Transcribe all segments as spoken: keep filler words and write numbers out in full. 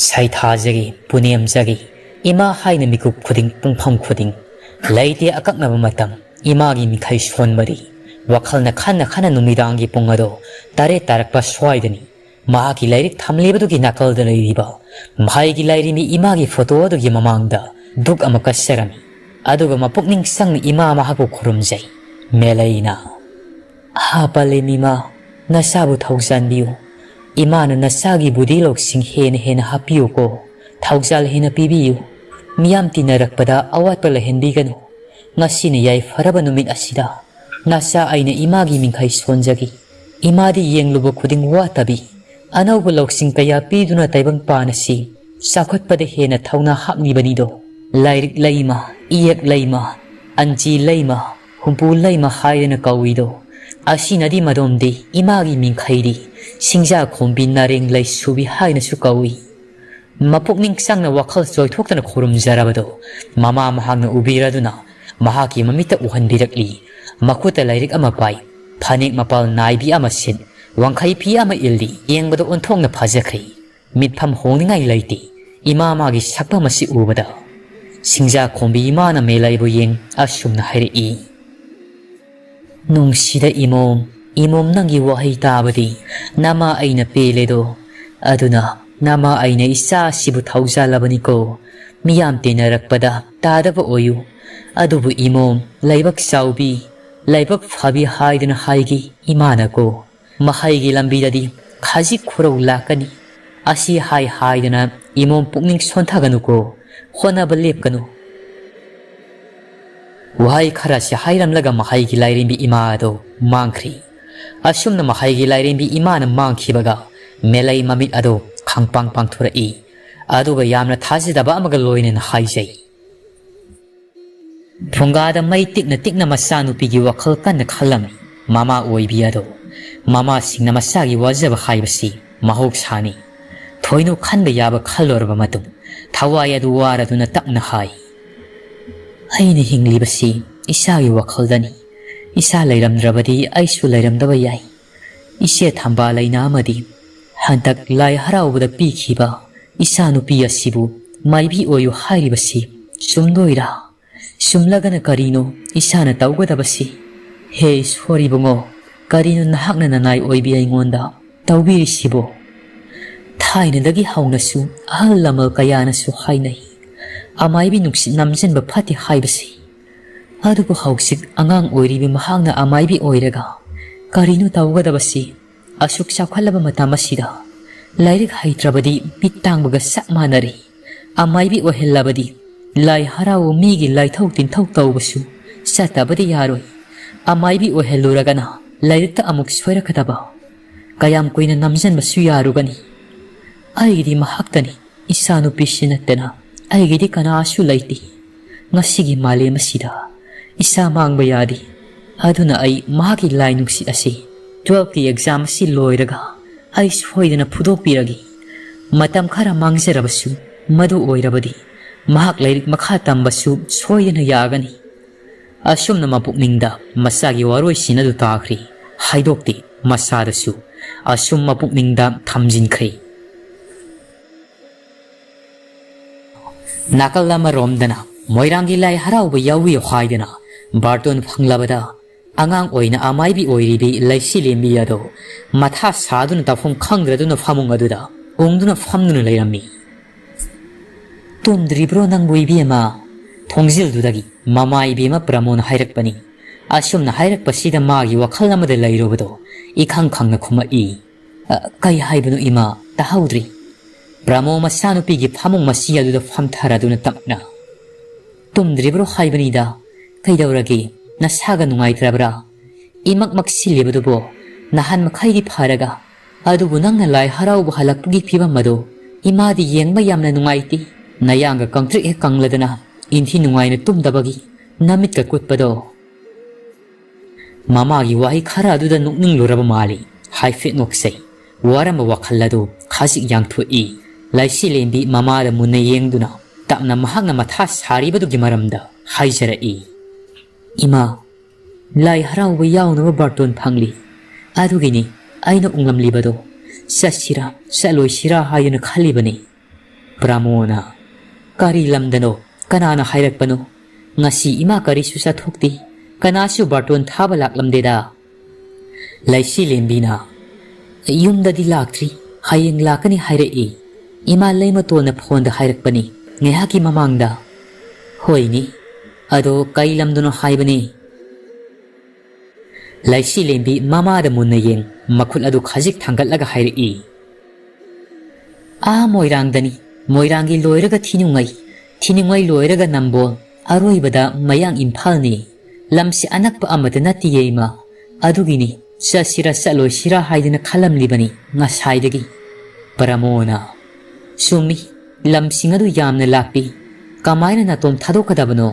ꯁꯩꯊꯥꯖꯔꯤ, ꯄꯨꯅꯦꯝꯖꯔꯤ, ꯏꯃꯥ ꯍꯥꯏꯅ ꯃꯤꯀꯨꯞ ꯈꯨꯗꯤꯡ, ꯄꯨꯡꯐꯝ ꯈꯨꯗꯤꯡ꯫ ꯂꯩꯇꯦ ꯑꯀꯛꯅꯕ ꯃꯇꯝ, ꯏꯃꯥꯒꯤ ꯃꯤꯡꯈꯩ ꯁꯣꯟꯕꯗꯤ꯫ ꯋꯥꯈꯜꯅ ꯈꯟꯅ ꯈꯟꯅ ꯅꯨꯃꯤꯗꯥꯡꯒꯤ ꯄꯨꯡ ꯑꯗꯣ ꯇꯔꯦꯠ ꯇꯥꯔꯛꯄ ꯁ꯭ꯋꯥꯏꯗꯅꯤ꯫ ꯃꯍꯥꯛꯀꯤ ꯂꯥꯏꯔꯤꯛ ꯊꯝꯂꯤꯕꯗꯨꯒꯤ ꯅꯥꯀꯜꯗ ꯂꯩꯔꯤꯕ ꯃꯍꯩꯒꯤ ꯂꯥꯏꯔꯦꯝꯕꯤ ꯏꯃꯥꯒꯤ ꯐꯣꯇꯣ ꯑꯗꯨꯒꯤ ꯃꯃꯥꯡꯗ ꯙꯨꯛ ꯑꯃ ꯀꯠꯆꯔꯝꯃꯤ꯫ ꯑꯗꯨꯒ ꯃꯄꯨꯛꯅꯤꯡ ꯆꯪꯅ ꯏꯃꯥ ꯃꯍꯥꯛꯄꯨ ꯈꯨꯔꯨꯝꯖꯩ꯫ ꯃꯦꯂꯩꯅ, "ꯍꯥ ꯄꯂꯦꯝ ꯏꯃꯥ, ꯅꯆꯥꯕꯨ ꯊꯧꯖꯥꯟꯕꯤꯌꯨ꯫ ꯏꯃꯥꯅ ꯅꯆꯥꯒꯤ ꯕꯨꯙꯤ ꯂꯧꯁꯤꯡ ꯍꯦꯟꯅ ꯍꯦꯟꯅ ꯍꯥꯞꯄꯤꯌꯨꯀꯣ꯫ ꯊꯧꯖꯥꯜ ꯍꯦꯟꯅ ꯄꯤꯕꯤꯌꯨ꯫ ꯃꯤꯌꯥꯝ ꯇꯤꯟꯅꯔꯛꯄꯗ ꯑꯋꯥꯠꯄ ꯂꯩꯍꯟꯕꯤꯒꯅꯨ꯫ ꯉꯁꯤꯅ ꯌꯥꯏꯐꯔꯕ ꯅꯨꯃꯤꯠ ꯑꯁꯤꯗ ꯅꯆꯥ ꯑꯩꯅ ꯏꯃꯥꯒꯤ ꯃꯤꯡꯈꯩ ꯁꯣꯟꯖꯈꯤ꯫ ꯏꯃꯥꯗꯤ ꯌꯦꯡꯂꯨꯕ ꯈꯨꯗꯤꯡ ꯋꯥꯠꯇꯕꯤ, ꯑꯅꯧꯕ ꯂꯧꯁꯤꯡ ꯀꯌꯥ ꯄꯤꯗꯨꯅ ꯇꯥꯏꯕꯪꯄꯥꯟ ꯑꯁꯤ ꯆꯥꯎꯈꯠꯄꯗ ꯍꯦꯟꯅ ꯊꯧꯅꯥ ꯍꯥꯞꯂꯤꯕꯅꯤꯗꯣ꯫ ꯂꯥꯏꯔꯤꯛ ꯂꯩꯃ, ꯏꯌꯦꯛ ꯂꯩꯃ, ꯑꯟꯆꯤ ꯂꯩꯃ, ꯍꯨꯝꯄꯨ ꯂꯩꯃ ꯍꯥꯏꯗꯅ ꯀꯧꯏꯗꯣ꯫ ꯑꯁꯤꯅꯗꯤ ꯃꯗꯣꯝꯗꯤ ꯏꯃꯥꯒꯤ ꯃꯤꯡꯈꯩꯗꯤ ꯁꯤꯡꯖꯥꯈꯣꯝꯕꯤ ꯅꯥꯔꯦꯡ ꯂꯩꯁꯨꯕꯤ ꯍꯥꯏꯅꯁꯨ ꯀꯧꯏ"꯫ ꯃꯄꯨꯛꯅꯤꯡ ꯆꯪꯅ ꯋꯥꯈꯜ ꯆꯣꯏꯊꯣꯛꯇꯅ ꯈꯨꯔꯨꯝꯖꯔꯕꯗꯣ ꯃꯃꯥ ꯃꯍꯥꯛꯅ ꯎꯕꯤꯔꯗꯨꯅ ꯃꯍꯥꯛꯀꯤ ꯃꯃꯤꯠꯇ ꯎꯍꯟꯕꯤꯔꯛꯂꯤ꯫ ꯃꯈꯨꯠꯇ ꯂꯥꯏꯔꯤꯛ ꯑꯃ ꯄꯥꯏ, ꯐꯅꯦꯛ ꯃꯄꯥꯜ ꯅꯥꯏꯕꯤ ꯑꯃ ꯁꯤꯟ, ꯋꯥꯡꯈꯩ ꯐꯤ ꯑꯃ ꯏꯜꯂꯤ꯫ ꯌꯦꯡꯕꯗ ꯑꯣꯟꯊꯣꯛꯅ ꯐꯖꯈ꯭ꯔꯦ꯫ ꯃꯤꯠꯐꯝ ꯍꯣꯡꯅꯤꯡꯉꯥꯏ ꯂꯩꯇꯦ꯫ ꯏꯃꯥ ꯃꯥꯒꯤ ꯁꯛꯐꯝ ꯑꯁꯤ ꯎꯕꯗ ꯁꯤꯡꯖꯥꯈꯣꯝꯕꯤ ꯏꯃꯥꯅ ꯃꯦꯂꯩꯕꯨ ꯌꯦꯡ ꯑꯁꯨꯝꯅ ꯍꯥꯏꯔꯛꯏ, "ꯅꯨꯡꯁꯤꯗ ꯏꯃꯣꯝ, ꯏꯃꯣꯝ ꯅꯪꯒꯤ ꯋꯥꯍꯩ ꯇꯥꯕꯗꯤ ꯅꯃꯥ ꯑꯩꯅ ꯄꯦꯜꯂꯦꯗꯣ꯫ ꯑꯗꯨꯅ ꯅꯃꯥ ꯑꯩꯅ ꯏꯆꯥ ꯑꯁꯤꯕꯨ ꯊꯧꯖꯥꯜꯂꯕꯅꯤꯀꯣ꯫ ꯃꯤꯌꯥꯝ ꯇꯤꯟꯅꯔꯛꯄꯗ ꯇꯥꯗꯕ ꯑꯣꯏꯌꯨ꯫ ꯑꯗꯨꯕꯨ ꯏꯃꯣꯝ, ꯂꯥꯏꯕꯛ ꯆꯥꯎꯕꯤ, ꯂꯥꯏꯕꯛ ꯐꯕꯤ ꯍꯥꯏꯗꯨꯅ ꯍꯥꯏꯒꯤ ꯏꯃꯥꯅꯀꯣ꯫ ꯃꯍꯩꯒꯤ ꯂꯝꯕꯤꯗꯗꯤ ꯈꯖꯤꯛ ꯈꯨꯔꯧ ꯂꯥꯛꯀꯅꯤ꯫ ꯑꯁꯤ ꯍꯥꯏ ꯍꯥꯏꯗꯨꯅ ꯏꯃꯣꯝ ꯄꯨꯛꯅꯤꯡ ꯁꯣꯟꯊꯒꯅꯨꯀꯣ, ꯍꯣꯠꯅꯕ ꯂꯦꯞꯀꯅꯨ"꯫ ꯋꯥꯍꯩ ꯈꯔꯁꯤ ꯍꯥꯏꯔꯝꯂꯒ ꯃꯍꯩꯒꯤ ꯂꯥꯏꯔꯦꯝꯕꯤ ꯏꯃꯥ ꯑꯗꯣ ꯃꯥꯡꯈ꯭ꯔꯤ꯫ ꯑꯁꯨꯝꯅ ꯃꯍꯩꯒꯤ ꯂꯥꯏꯔꯦꯝꯕꯤ ꯏꯃꯥꯅ ꯃꯥꯡꯈꯤꯕꯒ ꯃꯦꯂꯩ ꯃꯃꯤꯠ ꯑꯗꯣ ꯈꯪꯄꯥꯡ ꯄꯥꯡꯊꯣꯔꯛꯏ꯫ ꯑꯗꯨꯒ ꯌꯥꯝꯅ ꯊꯥꯖꯗꯕ ꯑꯃꯒ ꯂꯣꯏꯅꯅ ꯍꯥꯏꯖꯩ꯫ ꯐꯨꯡꯒꯥꯗ ꯃꯩ ꯇꯤꯛꯅ ꯇꯤꯛꯅ ꯃꯆꯥꯅꯨꯄꯤꯒꯤ ꯋꯥꯈꯜ ꯀꯟꯅ ꯈꯜꯂꯝꯃꯤ꯫ ꯃꯃꯥ ꯑꯣꯏꯕꯤ ꯑꯗꯣ ꯃꯃꯥꯁꯤꯡꯅ ꯃꯆꯥꯒꯤ ꯋꯥꯖꯕ ꯍꯥꯏꯕꯁꯤ ꯃꯍꯧꯁꯥꯅꯤ꯫ ꯊꯣꯏꯅ ꯈꯟꯕ ꯌꯥꯕ ꯈꯜꯂꯨꯔꯕ ꯃꯇꯨꯡ ꯊꯋꯥꯏ ꯑꯗꯨ ꯋꯥꯔꯗꯨꯅ ꯇꯞꯅ ꯍꯥꯏ, "ꯑꯩꯅ ꯍꯤꯡꯂꯤꯕꯁꯤ ꯏꯆꯥꯒꯤ ꯋꯥꯈꯜꯗꯅꯤ꯫ ꯏꯆꯥ ꯂꯩꯔꯝꯗ꯭ꯔꯕꯗꯤ ꯑꯩꯁꯨ ꯂꯩꯔꯝꯗꯕ ꯌꯥꯏ꯫ ꯏꯆꯦ ꯊꯝꯕꯥꯜ ꯂꯩꯅꯥ ꯑꯃꯗꯤ ꯍꯟꯗꯛ ꯂꯥꯏ ꯍꯔꯥꯎꯕꯗ ꯄꯤꯈꯤꯕ ꯏꯆꯥꯅꯨꯄꯤ ꯑꯁꯤꯕꯨ ꯃꯥꯏꯕꯤ ꯑꯣꯏꯌꯨ ꯍꯥꯏꯔꯤꯕꯁꯤ ꯆꯨꯝꯗꯣꯏꯔꯥ? ꯆꯨꯝꯂꯒꯅ ꯀꯔꯤꯅꯣ ꯏꯆꯥꯅ ꯇꯧꯒꯗꯕꯁꯤ? ꯍꯦ ꯏꯁꯣꯔ ꯏꯕꯨꯡꯉꯣ, ꯀꯔꯤꯅꯣ ꯅꯍꯥꯛꯅ ꯅꯅꯥꯏ ꯑꯣꯏꯕꯤ ꯑꯩꯉꯣꯟꯗ ꯇꯧꯕꯤꯔꯤꯁꯤꯕꯣ? ꯊꯥꯏꯅꯗꯒꯤ ꯍꯧꯅꯁꯨ ꯑꯍꯜ ꯂꯃꯟ ꯀꯌꯥꯅꯁꯨ ꯍꯥꯏꯅꯩ, ꯑꯃꯥꯏꯕꯤ ꯅꯨꯡꯁꯤꯠ ꯅꯝꯖꯟꯕ ꯐꯠꯇꯦ ꯍꯥꯏꯕꯁꯤ꯫ ꯑꯗꯨꯕꯨ ꯍꯧꯖꯤꯛ ꯑꯉꯥꯡ ꯑꯣꯏꯔꯤꯕꯤ ꯃꯍꯥꯛꯅ ꯑꯃꯥꯏꯕꯤ ꯑꯣꯏꯔꯒ ꯀꯔꯤꯅꯣ ꯇꯧꯒꯗꯕꯁꯤ? ꯑꯁꯨꯛ ꯆꯥꯎꯈꯠꯂꯕ ꯃꯇꯝ ꯑꯁꯤꯗ ꯂꯥꯏꯔꯤꯛ ꯍꯩꯇ꯭ꯔꯕꯗꯤ ꯃꯤꯠ ꯇꯥꯡꯕꯒ ꯆꯞ ꯃꯥꯟꯅꯔꯦ꯫ ꯑꯃꯥꯏꯕꯤ ꯑꯣꯏꯍꯜꯂꯕꯗꯤ ꯂꯥꯏ ꯍꯔꯥꯎ ꯃꯤꯒꯤ ꯂꯥꯏꯊꯧ ꯇꯤꯟꯊꯧ ꯇꯧꯕꯁꯨ ꯆꯠꯇꯕꯗꯤ ꯌꯥꯔꯣꯏ꯫ ꯑꯃꯥꯏꯕꯤ ꯑꯣꯏꯍꯜꯂꯨꯔꯒꯅ ꯂꯥꯏꯔꯤꯛꯇ ꯑꯃꯨꯛ ꯁꯣꯏꯔꯛꯀꯗꯕ꯫ ꯀꯌꯥꯝ ꯀꯨꯏꯅ ꯅꯝꯖꯟꯕꯁꯨ ꯌꯥꯔꯨꯒꯅꯤ? ꯑꯩꯒꯤꯗꯤ ꯃꯍꯥꯛꯇꯅꯤ꯫ ꯏꯆꯥꯅꯨꯄꯤꯁꯤ ꯅꯠꯇꯅ ꯑꯩꯒꯤꯗꯤ ꯀꯅꯥꯁꯨ ꯂꯩꯇꯦ꯫ ꯉꯁꯤꯒꯤ ꯃꯥꯂꯦꯝ ꯑꯁꯤꯗ ꯏꯆꯥ ꯃꯥꯡꯕ ꯌꯥꯗꯦ꯫ ꯑꯗꯨꯅ ꯑꯩ ꯃꯍꯥꯛꯀꯤ ꯂꯥꯏ ꯅꯨꯡꯁꯤꯠ ꯑꯁꯤ twelfth ꯀꯤ exam ꯑꯁꯤ ꯂꯣꯏꯔꯒ ꯑꯩ ꯁꯣꯏꯗꯅ ꯐꯨꯗꯣꯛꯄꯤꯔꯒꯦ꯫ ꯃꯇꯝ ꯈꯔ ꯃꯥꯡꯖꯔꯕꯁꯨ ꯃꯗꯨ ꯑꯣꯏꯔꯕꯗꯤ ꯃꯍꯥꯛ ꯂꯥꯏꯔꯤꯛ ꯃꯈꯥ ꯇꯝꯕꯁꯨ ꯁꯣꯏꯗꯅ ꯌꯥꯒꯅꯤ꯫ ꯑꯁꯨꯝꯅ ꯃꯄꯨꯛꯅꯤꯡꯗ ꯃꯆꯥꯒꯤ ꯋꯥꯔꯣꯏꯁꯤꯟ ꯑꯗꯨ ꯇꯥꯈ꯭ꯔꯦ꯫ ꯍꯥꯏꯗꯣꯛꯇꯦ ꯃꯆꯥꯗꯁꯨ꯫ ꯑꯁꯨꯝ ꯃꯄꯨꯛꯅꯤꯡꯗ ꯊꯝꯖꯤꯟꯈ꯭ꯔꯦ꯫ ꯅꯥꯀꯜ ꯑꯃꯔꯣꯝꯗꯅ ꯃꯣꯏꯔꯥꯡꯒꯤ ꯂꯥꯏ ꯍꯔꯥꯎꯕ ꯌꯥꯎꯏ ꯍꯥꯏꯗꯅ ꯕꯥꯔꯇꯣꯟ ꯐꯪꯂꯕꯗ ꯑꯉꯥꯡ ꯑꯣꯏꯅ ꯑꯃꯥꯏꯕꯤ ꯑꯣꯏꯔꯤꯕꯤ ꯂꯩꯁꯤ ꯂꯦꯝꯕꯤ ꯑꯗꯣ ꯃꯊꯥ ꯁꯥꯗꯨꯅ ꯇꯧꯐꯝ ꯈꯪꯗ꯭ꯔꯗꯨꯅ ꯐꯃꯨꯡ ꯑꯗꯨꯗ ꯎꯪꯗꯨꯅ ꯐꯝꯗꯨꯅ ꯂꯩꯔꯝꯃꯤ꯫ "ꯇꯨꯝꯗ꯭ꯔꯤꯕ꯭ꯔꯣ ꯅꯪꯕꯨ ꯏꯕꯦꯝꯃ?" ꯊꯣꯡꯖꯤꯜꯗꯨꯗꯒꯤ ꯃꯃꯥ ꯏꯕꯦꯝꯃ ꯄ꯭ꯔꯃꯣꯅ ꯍꯥꯏꯔꯛꯄꯅꯤ꯫ ꯑꯁꯨꯝꯅ ꯍꯥꯏꯔꯛꯄꯁꯤꯗ ꯃꯥꯒꯤ ꯋꯥꯈꯜ ꯑꯃꯗ ꯂꯩꯔꯨꯕꯗꯣ ꯏꯈꯪ ꯈꯪꯅ ꯈꯨꯝꯃꯛꯏ꯫ "ꯑ, ꯀꯩ ꯍꯥꯏꯕꯅꯣ ꯏꯃꯥ? ꯇꯥꯍꯧꯗ꯭ꯔꯤ꯫" ꯄ꯭ꯔꯃꯣ ꯃꯆꯥꯅꯨꯄꯤꯒꯤ ꯐꯃꯨꯡ ꯃꯆꯤ ꯑꯗꯨꯗ ꯐꯝꯊꯔꯗꯨꯅ ꯇꯞꯅ, "ꯇꯨꯝꯗ꯭ꯔꯤꯕ꯭ꯔꯣ ꯍꯥꯏꯕꯅꯤꯗ? ꯀꯩꯗꯧꯔꯒꯦ? ꯅꯁꯥꯒ ꯅꯨꯡꯉꯥꯏꯇ꯭ꯔꯕ꯭ꯔꯥ? ꯏꯃꯛ ꯃꯛꯁꯤꯜꯂꯤꯕꯗꯨꯕꯣ? ꯅꯍꯥꯟ ꯃꯈꯩꯗꯤ ꯐꯔꯒ, ꯑꯗꯨꯕꯨ ꯅꯪꯅ ꯂꯥꯏ ꯍꯔꯥꯎꯕ ꯍꯜꯂꯛꯄꯒꯤ ꯐꯤꯕꯝ ꯑꯗꯣ ꯏꯃꯥꯗꯤ ꯌꯦꯡꯕ ꯌꯥꯝꯅ ꯅꯨꯡꯉꯥꯏꯇꯦ꯫ ꯅꯌꯥꯡꯒ ꯀꯪꯇ꯭ꯔꯤꯛ ꯍꯦꯛ ꯀꯪꯂꯗꯅ ꯏꯟꯊꯤ ꯅꯨꯡꯉꯥꯏꯅ ꯇꯨꯝꯗꯕꯒꯤ ꯅꯃꯤꯠꯀ ꯀꯨꯠꯄꯗꯣ꯫" ꯃꯃꯥꯒꯤ ꯋꯥꯍꯩ ꯈꯔ ꯑꯗꯨꯗ ꯅꯣꯛꯅꯤꯡꯂꯨꯔꯕ ꯃꯥꯜꯂꯤ꯫ ꯍꯥꯏꯐꯦꯠ ꯅꯣꯛꯆꯩ꯫ ꯋꯥꯔꯝꯕ ꯋꯥꯈꯜ ꯑꯗꯨ ꯈꯖꯤꯛ ꯌꯥꯡꯊꯣꯛꯏ꯫ ꯂꯩꯁꯤꯂꯦꯝꯕꯤ ꯃꯃꯥꯗ ꯃꯨꯟꯅ ꯌꯦꯡꯗꯨꯅ ꯇꯞꯅ ꯃꯍꯥꯛꯅ ꯃꯊꯥ ꯁꯥꯔꯤꯕꯗꯨꯒꯤ ꯃꯔꯝꯗ ꯍꯥꯏꯖꯔꯛꯏ꯫ "ꯏꯃꯥ, ꯂꯥꯏ ꯍꯔꯥꯎꯕ ꯌꯥꯎꯅꯕ ꯕꯥꯔꯇꯣꯟ ꯐꯪꯂꯤ꯫ ꯑꯗꯨꯒꯤꯅꯤ ꯑꯩꯅ ꯎꯪꯂꯝꯂꯤꯕꯗꯣ꯫ ꯆꯠꯁꯤꯔꯥ ꯆꯠꯂꯣꯏꯁꯤꯔꯥ ꯍꯥꯏꯗꯨꯅ ꯈꯜꯂꯤꯕꯅꯤ꯫ ꯄ꯭ꯔꯃꯣꯅ, "ꯀꯔꯤ ꯂꯝꯗꯅꯣ? ꯀꯅꯥꯅ ꯍꯥꯏꯔꯛꯄꯅꯣ? ꯉꯁꯤ ꯏꯃꯥ ꯀꯔꯤꯁꯨ ꯆꯠꯊꯣꯛꯇꯦ꯫ ꯀꯅꯥꯁꯨ ꯕꯥꯔꯇꯣꯟ ꯊꯥꯕ ꯂꯥꯛꯂꯝꯗꯦꯗ꯫" ꯂꯩꯁꯤꯂꯦꯝꯕꯤꯅ, "ꯌꯨꯝꯗꯗꯤ ꯂꯥꯛꯇ꯭ꯔꯤ꯫ ꯍꯌꯦꯡ ꯂꯥꯛꯀꯅꯤ ꯍꯥꯏꯔꯛꯏ꯫ ꯏꯃꯥ ꯂꯩꯃꯇꯣꯟꯅ ꯐꯣꯟꯗ ꯍꯥꯏꯔꯛꯄꯅꯤ ꯉꯥꯏꯍꯥꯛꯀꯤ ꯃꯃꯥꯡꯗ꯫" "ꯍꯣꯏꯅꯦ꯫ ꯑꯗꯣ ꯀꯩ ꯂꯝꯗꯅꯣ ꯍꯥꯏꯕꯅꯤ?" ꯂꯩꯁꯤꯂꯦꯝꯕꯤ ꯃꯃꯥꯗ ꯃꯨꯟꯅ ꯌꯦꯡ, ꯃꯈꯨꯠ ꯑꯗꯨ ꯈꯖꯤꯛ ꯊꯥꯡꯒꯠꯂꯒ ꯍꯥꯏꯔꯛꯏ, "ꯑꯥ ꯃꯣꯏꯔꯥꯡꯗꯅꯤ꯫ ꯃꯣꯏꯔꯥꯡꯒꯤ ꯂꯣꯏꯔꯒ ꯊꯤꯅꯨꯡꯉꯩ, ꯊꯤꯅꯨꯡꯉꯩ ꯂꯣꯏꯔꯒ ꯅꯝꯕꯣꯜ, ꯑꯔꯣꯏꯕꯗ ꯃꯌꯥꯡ ꯏꯝꯐꯥꯜꯅꯤ꯫ ꯂꯝꯁꯦ ꯑꯅꯛꯄ ꯑꯃꯠꯇ ꯅꯠꯇꯤꯌꯦ ꯏꯃꯥ꯫ ꯑꯗꯨꯒꯤꯅꯤ ꯆꯠꯁꯤꯔꯥ ꯆꯠꯂꯣꯏꯁꯤꯔꯥ ꯍꯥꯏꯗꯅ ꯈꯜꯂꯝꯂꯤꯕꯅꯤ ꯉꯁꯥꯏꯗꯒꯤ꯫" ꯄ꯭ꯔꯃꯣꯅ, "ꯆꯨꯝꯃꯤ, ꯂꯝꯁꯤꯡ ꯑꯗꯨ ꯌꯥꯝꯅ ꯂꯥꯞꯄꯤ꯫ ꯀꯃꯥꯏꯅ ꯅꯥꯇꯣꯝ ꯊꯥꯗꯣꯛꯀꯗꯕꯅꯣ?"